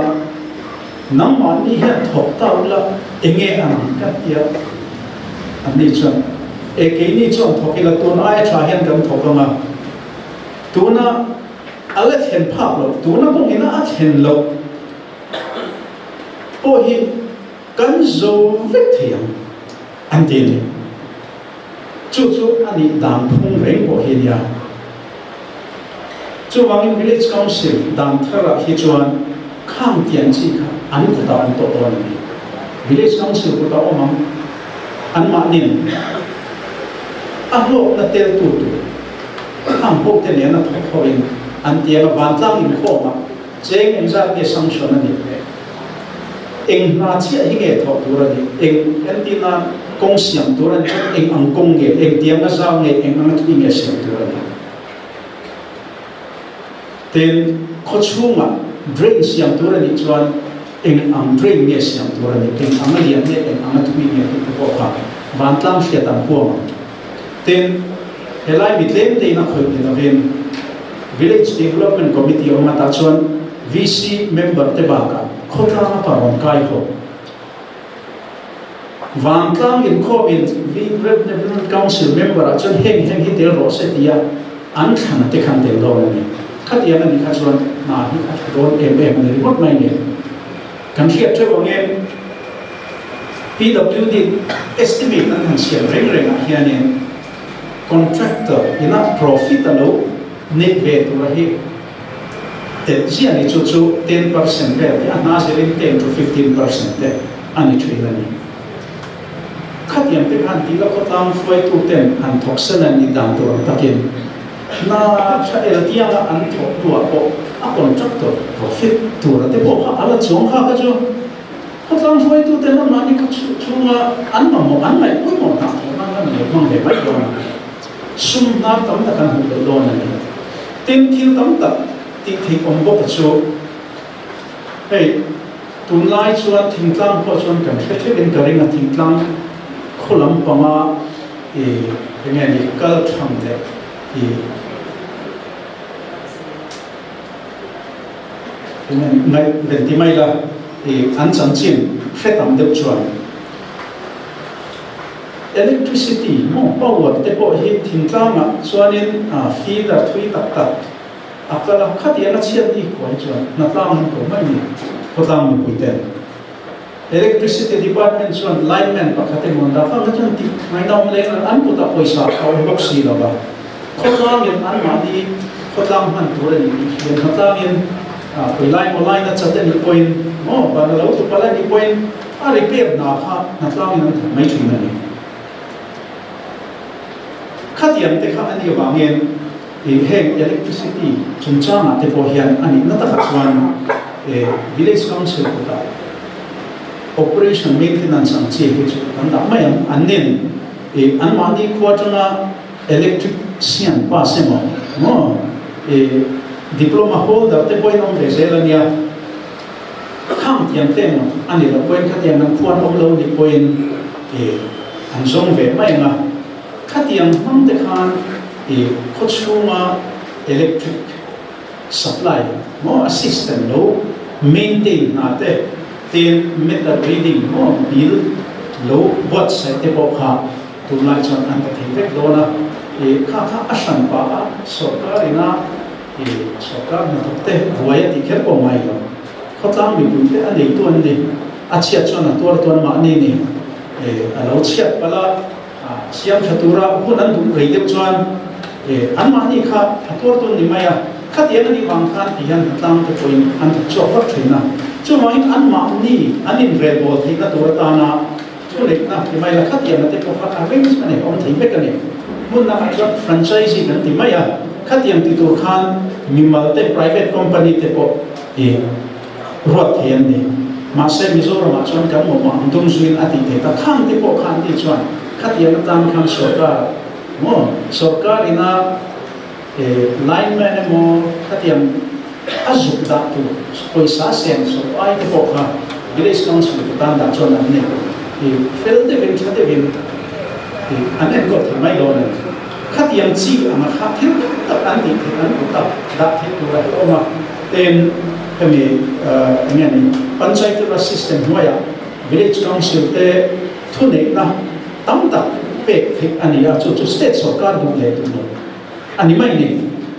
nangmahni hian thawk ta ula enge an ang ka tia anni chuan e keini chuan thawk ila tun aia tha hian kan thawk anga tuna A la thlen phak loh, tuna kawngin a thlen loh pawh hi kan zo vek thei ang an ti a ni. Chu chu a nih dan phung reng pawh hi a nia. Chuvangin Village Council dan tharah hi chuan khang tiang chi kha an kutah awm tawh dawn a ni. Village Council kutah awm ang anmahnin a hlawkna teltu tur Khang ho te nena thawk ho in an tiang a vantlang inkhawm a, cheng engzat nge sanction a nih leh eng hna chiah hi nge thawh tur a nih, eng entir nan kawng siam tur a nih chuan eng ang kawng nge, eng tiang a zau nge, eng anga thui nge siam tur a nih. Tin, khaw chhungah drain siam tur a nih chuan eng ang drain nge siam tur a nih, eng anga lian nge, eng anga thui nge tih te pawh kha vantlang hriat an puang ang. Tin, helai mi tlem tein a khawih ni lovin Village Development Committee awm atah chuan VC member te bakah khawtlang a parawn kai ho. Vantlang inkhawmin Village Council member ah chuan heng heng hi tel rawh se tia an thlan te khan tel dawn a ni. Khatiang a nih kha chuan hna hi a tha dawn em em a ni ringawt mai nen. Kan hriat theuh angin PWD estimate an han siam reng rengah hianin contractor ina profit a lo neih ve tura hi Telh chiah ni chu chu 10% vel te a hna zirin 10 to 15% te a ni thin a ni. Khatiang te khan tih la khawtlang hruaitu ten han thawk sel an nih dan tur ang takin hna tha el tianga an thawk hnuah pawh a contractor profit tura te pawh kha a la chuang kha kha chu khawtlang hruaitu ten anmahni khaw chhunga an mamawh an ngaih pawimawh hna thawh nan an lo hmang ve mai dawn a, sum hnar tam tak an hmuh loh dawn a ni. Tin, thil tam tak tih theih awm bawk a chu hei tunlai chuan thingtlang pawh chuan kan hre theuhin ka ring a, thingtlang khaw lampanga ih eng nge ni kal tham leh ih eng nge ni ngaih ven ti mai la ih an chanchin hre tam deuh chuan electricity maw power te pawh hi thingtlangah chuanin feeder thui tak tak a kal a, khatiang a chhiat ni khuai chuan hnatlang an ko mai ni khawtlang mipui ten. Electricity department chuan lineman pakhat emaw an dah fak a chuan tih ngaihna awm leng lo, an kutah pawisa a awm bawk si lo va, khawtlangin anmahni khawtlang hman tur a nih tih hian khawtlangin pui lai maw line a chat a nih pawhin maw ban a lo tlu palh a nih pawhin a repair hna kha hnatlangin an thawk mai thin a ni. Khatiang te kha a nih avangin heng electricity chungchangah te pawh hian a nihna takah chuan village council kutah operation maintenance ang chi hi chu kan dah mai ang. An nen anmahni khua atanga electrician pass emaw maw diploma holder te pawhin awm ve zel a nia. Khang tiang te emaw a ni loh pawhin khatiang an khuan awm lo nih pawhin an zawng ve mai ang a. Khatiang hmang te khan i khaw chhunga electric supply maw a system lo maintain hna te, tin meter reading maw bill lo buatsaih te pawh kha tunlai chuan an ta thei vek dawn a. I kha kha a hran pah a sorkar ina i sorkar hnathawk te buai a tih kher pawh ngai lo. Khawtlang mipui te a neitu an ni. A chhiat chuan a tuar tuan mahni ni a lo chhiat palh a. Siam tha tura hun an duh rei deuh chuan anmahni kha a tuar tawn ni mai a, khatiang a nih vang khan ti hian hnatlang te pawhin an thawk chhuak vak thin a. Chuvangin anmahni an inrelbawl theihna tur atana thuneihna ti mai la, khatiang te pawh kha arrangement a awm thei vek a ni. Hmun lakah chuan franchising an ti mai a, khatiang ti tur khan mimal te, private company te pawh i ruat thei an ni. Mahse Mizoramah chuan kan mawmah ang tum zuiin a tih thei ta. Khang te pawh khan ti chuan khatiang atan khan sorkar maw sorkar ina lineman emaw khatiang a zuk dah tur pawisa seng so ai te pawh kha village council te tan dah chuan an nei i fel deuhin tha deuhin i an enkawl thei mai dawn a ni. Khatiang chi anga kha thil tam tak an tih theih an kut a dah theih tur a hi awm a. Tin, hemi eng nge ni Panchayati Raj system hnuaiah Village Council te thuneihna tam tak pek theih a ni a, chu chu state sorkar duh leh duh lo a ni mai ni.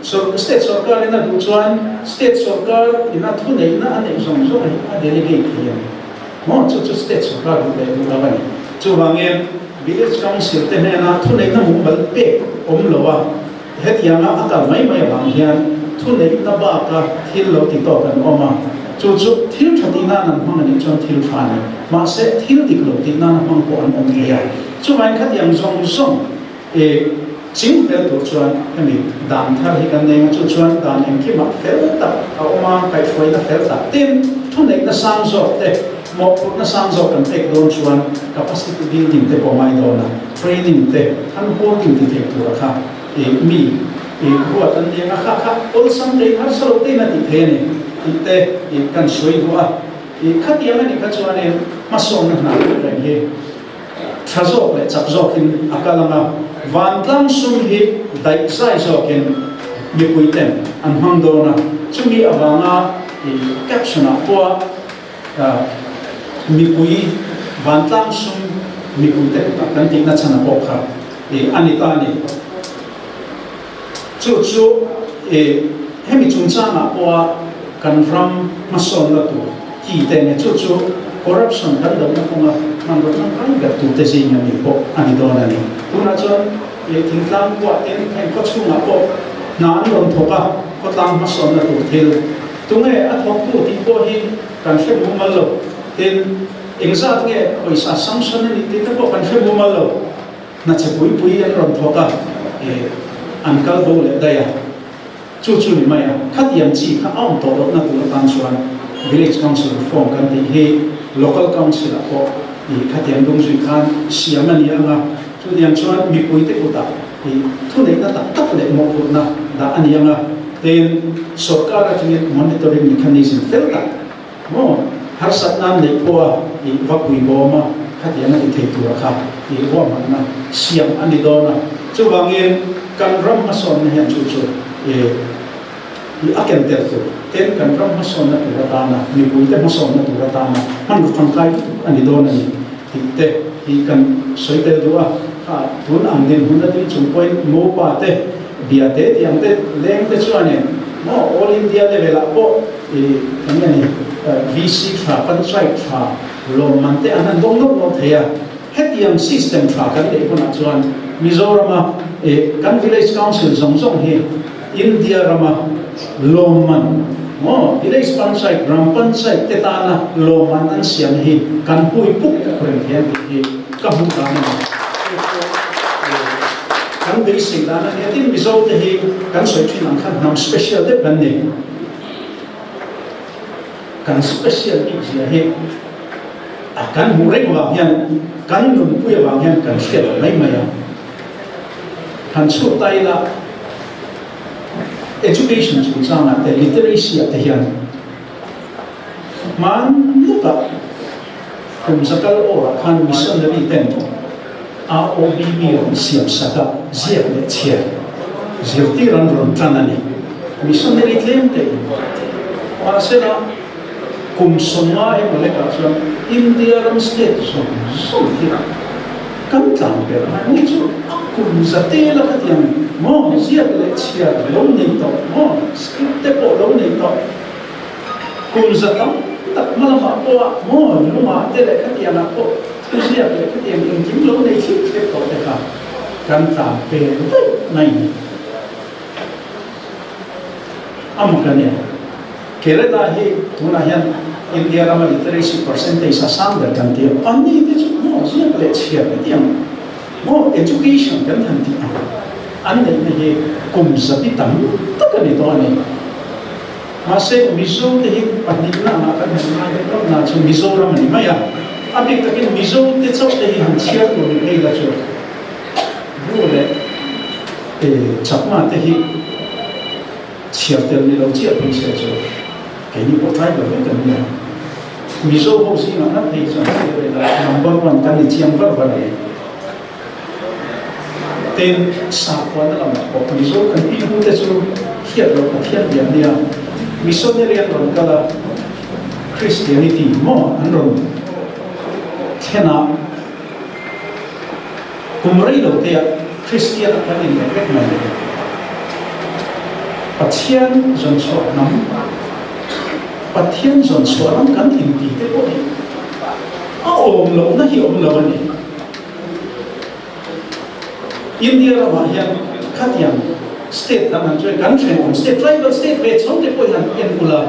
State sorkar in a duh chuan state sorkar in a thuneihna a neih zawng zawng hi a delegate thei a ni. Maw? Chu chu state sorkar duh leh duh lo a ni. Chuvangin Village Council te hnena thuneihna mumal pek awm lo a, Hetianga a kal mai mai avang hian thuneihna baka thil lo ti tawk an awm a, chu chu thil tha tih nan an hmang a nih chuan thil tha a ni. Mahse, thil dik lo tih nana hmang pawh an awm thei a. Chuvangin khatiang zawng zawng i ching fel tur chuan hemi dan thar hi kan nei ang a, chu chuan dan engkimah fel tak a awm a, kaihhruaina fel tak tin thuneihna sang zawk te, Mawhphurhna sang zawk kan pek dawn chuan capacity building te pawh ngai dawn a, training te an holding ti thei tura kha i mi i ruat an ni ang a, kha kha awlsam tein harsa lo tein a tih thei a ni tih te i kan sawi duh a. I khatiang a nih kha chuanin hmasawnna hna reng reng hi tha zawk leh chak zawkin a kal ang a, vantlang sum hi daih zai zawkin mipui ten an hmang dawn a, chumi avanga i caption ah pawha Mipui vantlang sum mipuite kutah kan tihna chhan a pawh kha a ni ta a ni. Chu chu hemi chungchangah pawha kan ram hmasawnna tur ki te nge chu chu corruption kan dohna kawnga hmanraw tangkai ber turte zinga mi pawh a ni dawn a ni. Tunah chuan thingtlang kuah tin heng khaw chhungah pawh hna an rawn thawk a, khawtlang hmasawnna tur thil. Tunge a thawktu tih pawh hi kan hre mumal lo. Tin, engzat nge pawisa sanction a nih tih te pawh kan hre mumal lo. Hna che pui pui an rawn thawk a, eh, an kal bo leh daih a. Chu chu ni mai a, khatiang chi kha a awm tawh lohna tur atan chuan Village Council Reform kan tih hi Local Council ah pawh ih khatiang dum zui khan siam a ni ang a, chutiang chuan mipuite kutah ih thuneihna tak tak leh mawhphurhna dah a ni ang a, tin sorkar atangin monitoring mechanism fel tak maw harsatna an neih pawha ih va pui bawm a khatiang a ti thei tura kha ih ruahmanna siam a ni dawn a, chuvangin kan ram hmasawnna hian chu chu ih ih a ken tel tur ten kan ram hmasawnna tur atana mipuite hmasawnna tur atana hmanraw tangkai lutuk a ni dawn a ni tih te hi kan sawi tel duh a, kha tun ang dinhmun a ding chung pawhin Mopa te bia te tih ang te leng te chuanin maw All India level ah pawh ih eng nge ni VC tha Panchayat tha lawmman te an han dawng nawk nawk thei a, hetiang system tha kan neih hunah chuan Mizorama ih kan Village Council zawng zawng hi India rama lawmman maw Village Panchayat ram Panchayat te tana lawmman an siam hi kan hui puk puk reng thei ang tih hi ka hmuh dan a ni. Kan beisei dan a nia tin Mizo te hi kan sawi thin ang khan hnam special deuh kan ni. Kan special bik zia hi a kan hmuh reng avang hian kan nunpui avang hian kan hriat lo mai mai a. Han chhut ta ila education chungchangah te literacy ah te hian Hmaan lawkah kum zakal awrah khan missionary ten ROBB rawn siam sak a, ziak leh chhiar zirtir an rawn tan a ni. Missionary tlem te in. Mahsela kum 50 emaw lekah chuan India ram state zawng zawng hi kan tlan ber a, ni chu a kum zate la khatiang maw ziak leh chhiar lo nei tawh maw script te pawh lo nei tawh. Kum za tam tak hma lamah pawha maw lungah te leh khatiangah pawh thuziak leh khatiang engkim lo nei thlip thlep tawh te kha kan tlan pel daih mai ni. A mak a nia. Kerala hi tunah hian India rama literacy percentage a sang ber kan ti a, anni te chu maw ziak leh chhiar hetiang maw education kan han tih ang an neihna hi kum zabi tam tak a ni tawh a ni. Mahse, Mizo te hi pahnihna angah kan han ngai deuh hlauh na chu Mizoram a ni mai a. A bik takin Mizo te chauh te hi han chhiar tur ni phei la chu Bu leh Chakma te hi chhiar tel ni lo chiah phei se chu keini pawh tribal vek kan nia. Mizo ho zingah ngat phei chuan chhiar ila number one kan ni chiang var var e. Tin, sakhuana lamah pawh Mizo kan pi pu te chu hriat loh Pathian biak nia missionary an rawn kal a, Christianity maw an rawn thlen a, kum rei lo te ah Christian ah kan inleh vek mai lo. Pathian zawn chhuah hnam, Pathian zawn chhuah ram kan inti te pawh hi a awm lohna hi awm lo a ni. India ramah hian khatiang state dang han chuan kan thenawm state tribal state ve chho te pawhin han en ula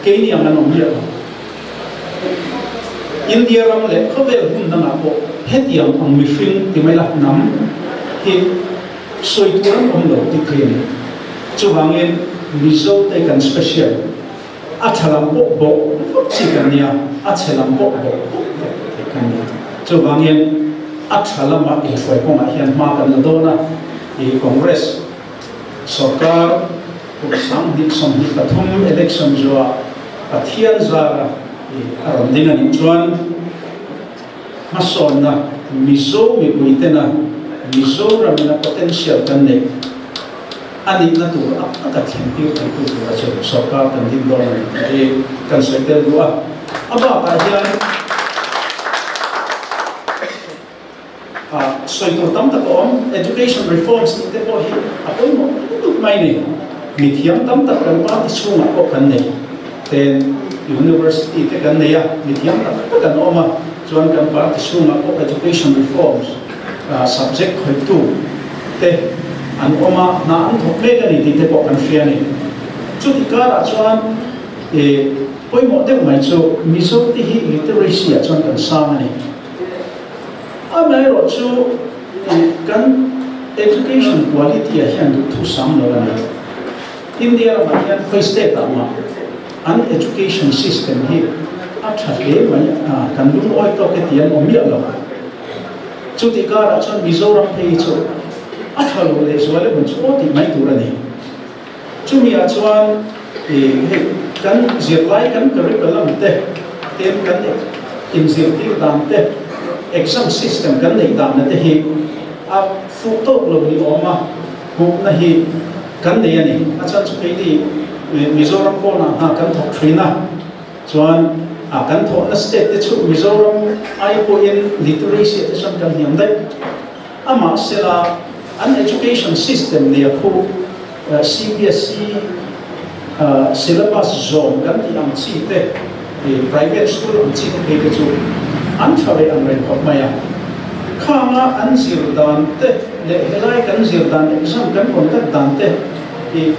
keini ang an awm miah lo. India ram leh khawvel hmun dangah pawh hetiang ang mihring ti mai la hnam hi sawi tur an awm lo tih thei a ni. Chuvangin Mizo te kan special. A tha lam pawh bawh vak chi kan nia, a chhe lam pawh bawh vak vak thei kan nia. Chuvangin a tha lama inhruai kawngah hian hma kan la dawn a, i Congress sorkar kum 2023 election zuah Pathian zara i a rawn ding a nih chuan hmasawnna Mizo mipui tena Mizoramina potential kan neih a nihna tur a a ka thlentir theitu tura chu sorkar kan ding dawn a ni tih hi kan sawi tel duh a. A bakah hian sawi tur tam tak a awm, education reforms tih te pawh hi a pawimawh lutuk mai ni. Mithiam tam tak kan party chhungah pawh kan nei ten university te kan nei a, mithiam tak tak an awm a, chuan kan party chhungah pawh education reforms subject khawihtu te an awm a, hna an thawk mek a ni tih te pawh kan hria a ni. Chuti karah chuan e pawimawh deuh mai chu Mizo te hi literacy ah chuan kan sang a ni. Amaherawhchu kan education quality ah hian duhthu sang lo a ni. India ramah hian khawi state ah mah an education system hi a tha hle mai a, kan lungawi tawk e tih an awm miah lo. Chutih karah chuan Mizoram phei hi chu a tha lo lehzual emaw chu aw tih mai tur a ni. Chumi ah chuan hei kan zirlai kan curriculum te ten kan inzirtir dan te exam system kan neih dan na te hi a fuh tawk lo ni awm a hmuhna hi kan nei a ni. A chhan chu keini Mizoram pawnah hna kan thawk thin a, chuan a kan thawhna state te chu Mizoram ai pawhin literacy ah te chuan kan hniam daih. Amahsela, an education system nia khu CBSE syllabus zawm kan tih ang chi te, private school ang chi te phei te chu an tha ve ang reng khawp mai a. Khanga an zir dan te leh helai kan zir dan exam kan conduct dan te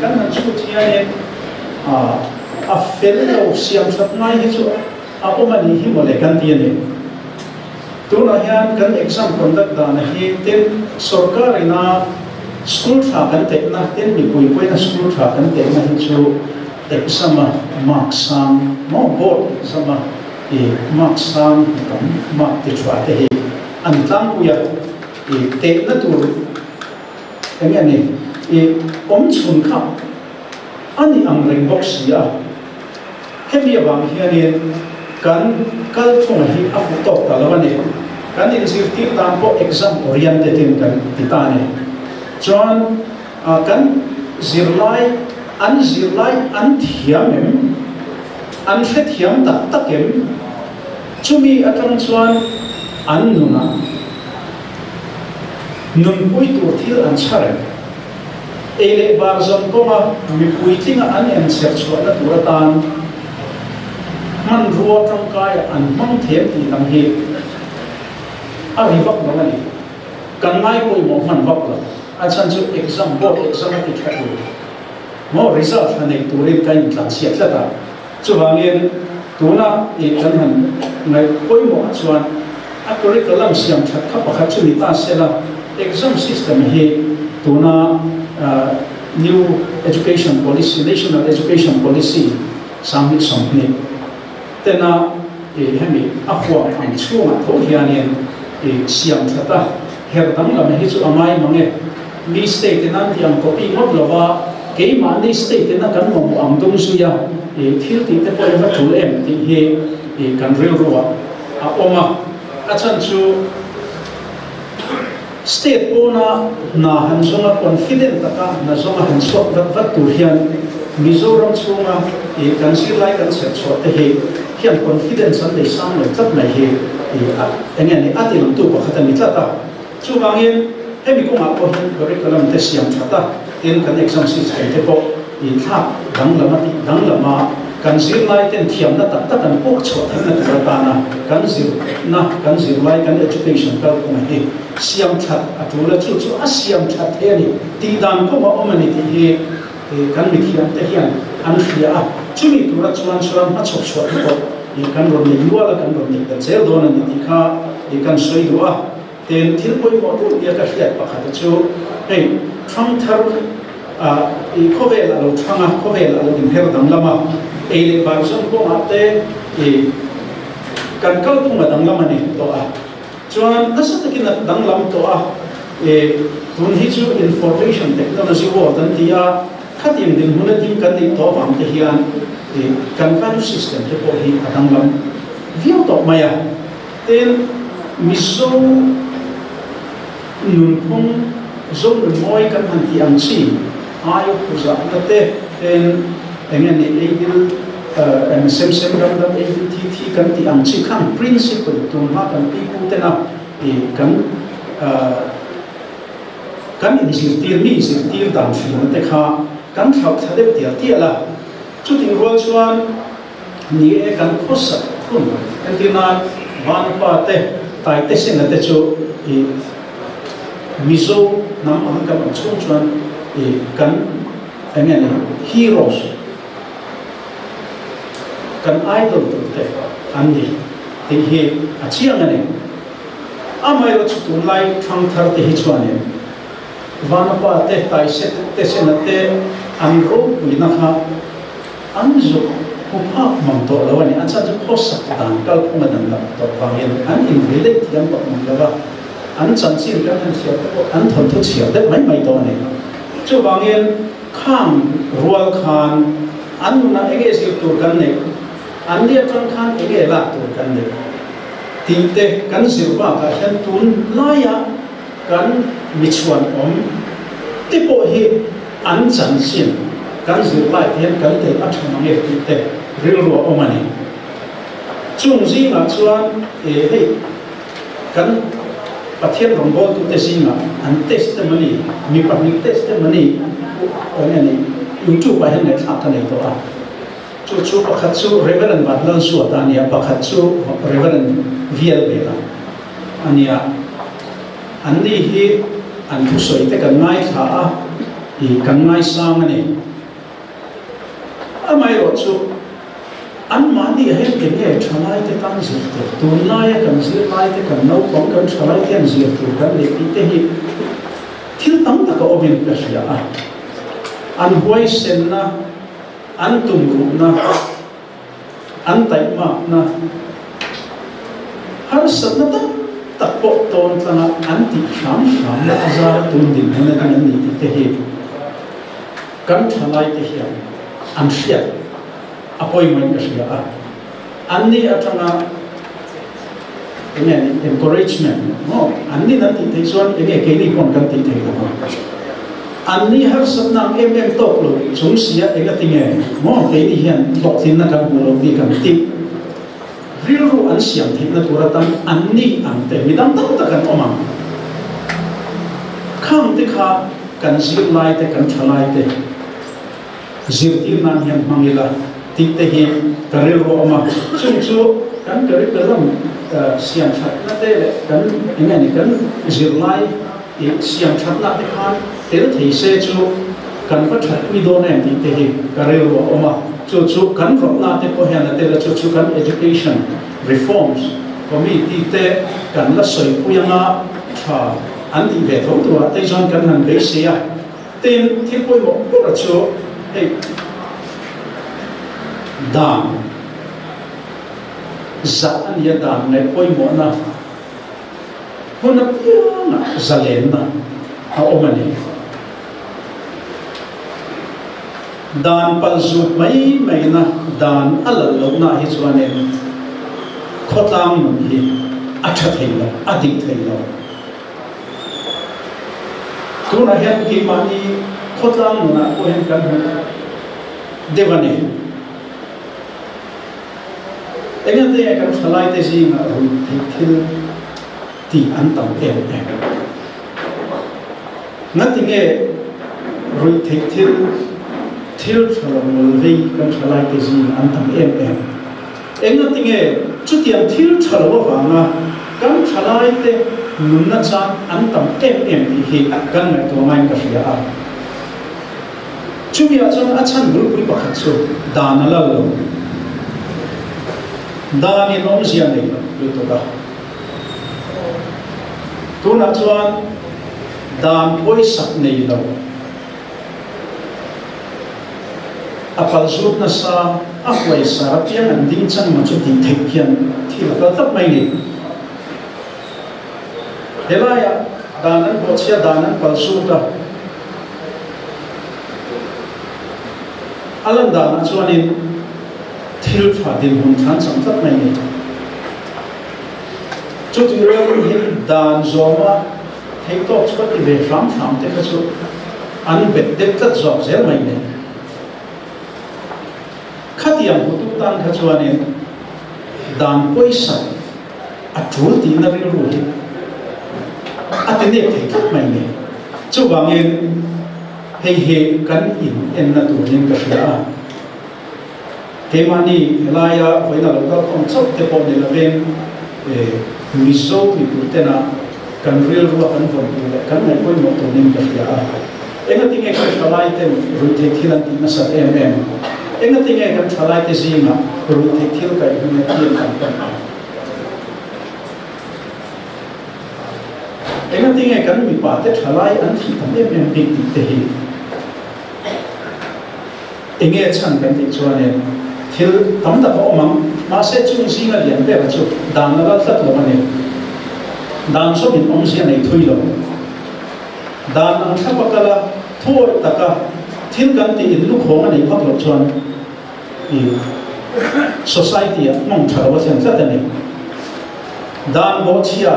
kan han chhut hianin a fel lo siam that ngai hi chu a awm a nih hi mawle kan ti a ni. Tunah hian kan exam conduct dana hi tin sorkar ina school tha kan tehna tin mipui pawhin a school tha kan tehna hi chu exam a mark sang maw board exam a i mark sang tam mark ti tha te hi an tlangpui a i tehna tur enge ni i awm chhun kha a ni ang reng bawk si a. Hemi avang hianin kan kalphunga hi a fuh tawk ta lo a ni. Kan inzirtir tan pawh exam oriented in kan ti ta a ni. Chuan kan zirlai, an zirlai an thiam em? An hrethiam tak tak em? Chumi atang chuan an nunah nunpui tur thil an chhar em? Ei leh bar zawn kawnga mipui tlinga an enchher chhuahna tur atan hmanrua tangkaia an hmang them tih lam hi a ri vak lo a ni. Kan ngai pawimawh hman vak lo. A chhan chu exam, board exam a ti tha tur maw result tha nei turin ka intlanchhiat tlat a. Chuvangin tuna i kan han ngaih pawimawhah chuan a curriculum siam that kha pakhat chu ni ta se la, exam system hi tuna New Education Policy, National Education Policy 2020 tena i hemi a huam ang chhungah tho hianin i siam that a, her danglam hi chu a ngai mang e. Mi state in an tih ang copy ngawt lova, keimahni state in a kan mamawh ang dum zui a, i thil tih te pawh i va tul em tih hi i kan rilru ah a awm a. A chhan chu state pawna hna han zawnga confident taka hna zawnga han chhuak vat vat tur hian Mizoram chhunga i kan zirlai kan chherh chhuah te hi hian confidence an nei sang lo tlat mai hi i a enge ni a ti langtu pakhat a ni tlat a. Chuvangin, hemi kawngah pawh hian curriculum te siam that a, tin kan exam system te pawh i thlak danglam a tih danglam a, kan zirlai ten thiamna tak tak an pawk chhuah theihna tur atana kan zirna, kan zirlai, kan education kalphunga hi siam that a tul a, chu chu a siam that thei a ni, tih dan kawng a awm a ni tih hi kan mithiam te hian an hria a, chumi tura chuan chuan hmachhawp chhuah te pawh kan rawn nei nual a, kan rawn nei ta zel dawn a ni tih kha kan sawi duh a. Tin, thil pawimawh deuh nia ka hriat pakhata chu hei thangthar i khawvel a lo thang a, khawvel a lo inher danglam a, ei leh bar zawng kawngah te i kan kalphung a danglam a ni tawh a. Chuan nasa takin a danglam tawh a, i tun hi chu information technology world an ti a, khatin dinhmun a ding kan nih tawh avang te hian i kan value system te pawh hi a danglam viau tawh mai a. Tin, Mizo nunphung, Zo nunmawi kan han tih ang chi, aia phuzahna te, tin, eng nge ni, ei bil, eng sem sem ram ram ei bil thi thi kan tih ang chi khan principle tunhma kan pipu tena kan kan inzirtir, mi inzirtir dan hrilhna te kha kan thlauh thla deuh tial tial a. Chutih rual chuan Ni e, kan khawsak hun entir nan Vanpa te, Taite Sena te chu i Mizo hnam ang kan awm chhung chuan i kan eng nge ni heroes. kan idol tur te an ni tih hi a chiang a ni. Amaherawhchu tunlai thangthar te hi chuanin Vanapa te, Taise te, Sena te an ropuina kha an zuk hmu phak mang tawh lo a ni. A chhan chu khawsak dan kalphung a danglam tawh vangin an inrelate thiam tawh mang lo a, an chanchin kan han chhiar te pawh an thawnthu chhiar deuh mai mai tawh a ni. Chuvangin khang rual khan an nunah enge zir tur kan neih, an ni atang khan enge lak tur kan neih tih te kan zir bakah hian tunlaia Kan michhuan awm te pawh hi an chanchin kan zirlai te hian kan tel a tha mang e tih te rilru a awm a ni. Chung zingah chuan e hei kan Pathian rawngbawltute zingah an testimony, mi pahnih testimony eng nge ni YouTube ah hian ngaihthlak ka nei tawh a. Chu chu pakhat chu Reverend Vanlalzuata a ni a, pakhat chu Reverend Vialbela. A nia, anni hi an thusawi te kan ngaithla a, ih kan ngaisang a ni. Amaherawh chu anmahni ah hian eng nge thalai te tan zir tur, tunlaia kan zirlai te, kan naupang, kan thalai te hian zir tur kan neih tih te hi thil tam tak a awmin ka hria a. An huaisenna, an tumruhna, An taihmakna harsatna tak tak pawh tawn tlanga an tih hram hramna a zar tun dinhmun a ding an ni tih te hi kan thalaite hian an hriat a pawimawhin ka hria a. An ni atanga enge encouragement maw an nin an tih theih chuan enge keini pawn kan tih theih lo ang. An ni harsatna ang em em tawk lo chung sia engatinge maw keini hian hlawhtlinna kan hmuh loh bik ang tih rilru an siam theihna tur atan an ni ang te mi dang tam tak an awm ang. Khang te kha kan zirlai te kan thalai te zirtir nan hian hmang ila tih te hi ka rilru a awm a, chung chu kan curriculum siam thatna te leh kan enge ni kan zirlai ih siam thatna te khan tel thei se chu kan va thatpui dawn em tih te hi ka rilru a awm a, chu chu kan rawtna te pawh hian a tel a, chu chu kan education reforms committee te kan la sawipui anga tha an tih ve tho turah te chuan kan han beisei a. Tin, thil pawimawh ber chu hei dan zah a nia, dan ngaih pawimawhna hmun apiangah zalenna a awm a ni. Dan pal zut mai maina dan a lal lohna hi chuanin khawtlang nun hi a tha thei lo, a dik thei lo. Tunah hian keimahni khawtlang nunah pawh hian kan hmu deuh a ni. Engate nge kan thalaite zingah rui theih thil tih an tam em em? Ngati nge rui theih thil thil tha lo ngawl vei kan thalaite zingah an tam em em? Engati nge chutiang thil tha lo avanga kan thalaite nunna chan an tam em em tih hi kan ngaihtuah ngaiin ka hria a. Chumi ah chuan a chhan bulpui pakhat chu dan a lal lo. Danin awmzia nei lo lutuk a. Tunah chuan dan pawisak nei lo. A pal zut nasa, a huaisar apiang an ding chang maw chu tih theih hian thil a kal tlat mai ni. Helaiah dan an bawhchhia dan an pal zut a, a lan danah chuanin thil tha dinhmun tha an chang tlat mai ni. Chutih rualin hi dan zawma Theihtawk chu ka ti ve hram hram te kha chu an bet deuh tlat zawk zel mai nen. Khatiang hutu tan kha chuanin dan pawisa a tul tihna rilru hi a ti nep thei tlat mai nen. Chuvangin hei hi kan in enna turin ka hria a. Keimahni helaia vawiina lo kalkhawm chauh te pawh ni lovin Mizo mipui tena kan rilrua kan vawn tur leh kan ngaih pawimawh turin ka hria a. Engatinge kan thalai ten ruihtheih thil an tih nasat em em? Engatinge kan thalaite zingah ruihtheih thil kaihhmuna team kan pan ang? Engatinge kan mipate thalai an thih tam em em bik tih te hi? Enge chhan kan tih chuanin thil tam tak a awm ang, mahse chung zinga lian ber chu dan a lal tlat lo a ni. Dan zawmin awmzia nei thui lo. Dan ang thlap a kal a, thuawih taka thil kan tih in lukhawng a neih vak loh chuan i society ah hmang tha lo a thlen tlat a ni. Dan bawhchhia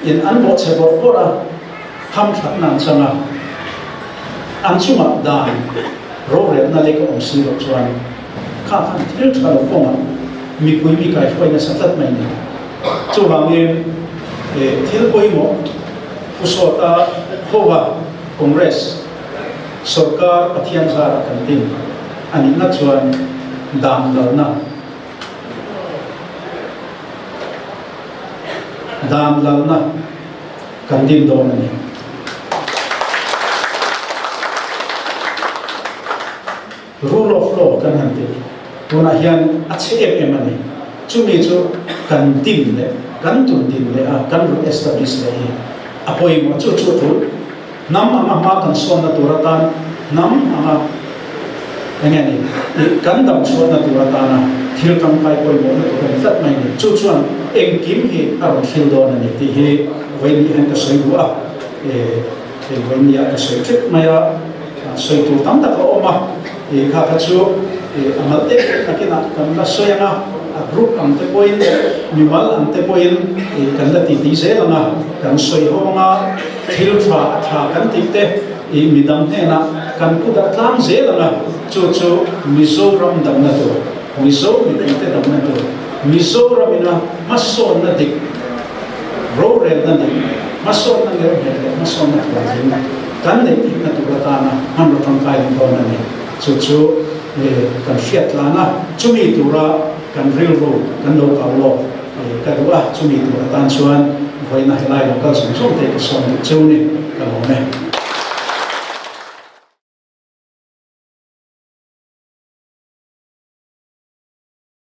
in an bawhchhe bawrh bawrh a, hamthatna an chang a, an chungah dan rorelna lek a awm si loh chuan kha khan thil tha lo kawngah mipui mi kaihruai nasa tlat mai ni. Chuvangin thil pawimawh Pu Sawta Hova Congress sorkar Pathian zarah kan din a nihna chuan dan lalna dan lalna kan din dawn a ni. Rule of law kan han ti tunah hian a chhe em em a ni. Chumi chu kan din leh kan tun din leh a kan rawn establish leh hi a pawimawh. Chu chu a tul. Hnam anga hma kan sawnna tur atan hnam anga eng nge ni ih kan dam chhuahna tur atana thil tangkai pawimawhna tur a ni tlat mai a ni. Chu chuan engkim hi a rawn thil dawn a ni tih hi vawiin hian ka sawi duh a, eh hei vawiin ah ka sawi ṭep mai a, sawi tur tam tak a awm a, ih kha kha chu ih a mal em em nakinah kan la sawi ang a, a group ang te pawhin mimal ang te pawhin ih kan la titi zel ang a, kan sawi ho ang a. Thil tha a tha kan tih te i midang hnenah kan kut a tlang zel ang a, chu chu Mizoram damna tur, Mizo mipuite damna tur, Mizoram ina hmasawnna dik, rorelna dik, hmasawnna ngelnghet leh hmasawnna thuantling kan neih theihna tur atana hmanraw tangkai ang dawn a ni. Chu chu kan hriat tlan a, chumi tura kan rilru kan lo kau lawk. Ka duh a, chumi tur atan chuan vawiina helai local zawng zawng te ka sawm duh cheu ni, ka lawm e.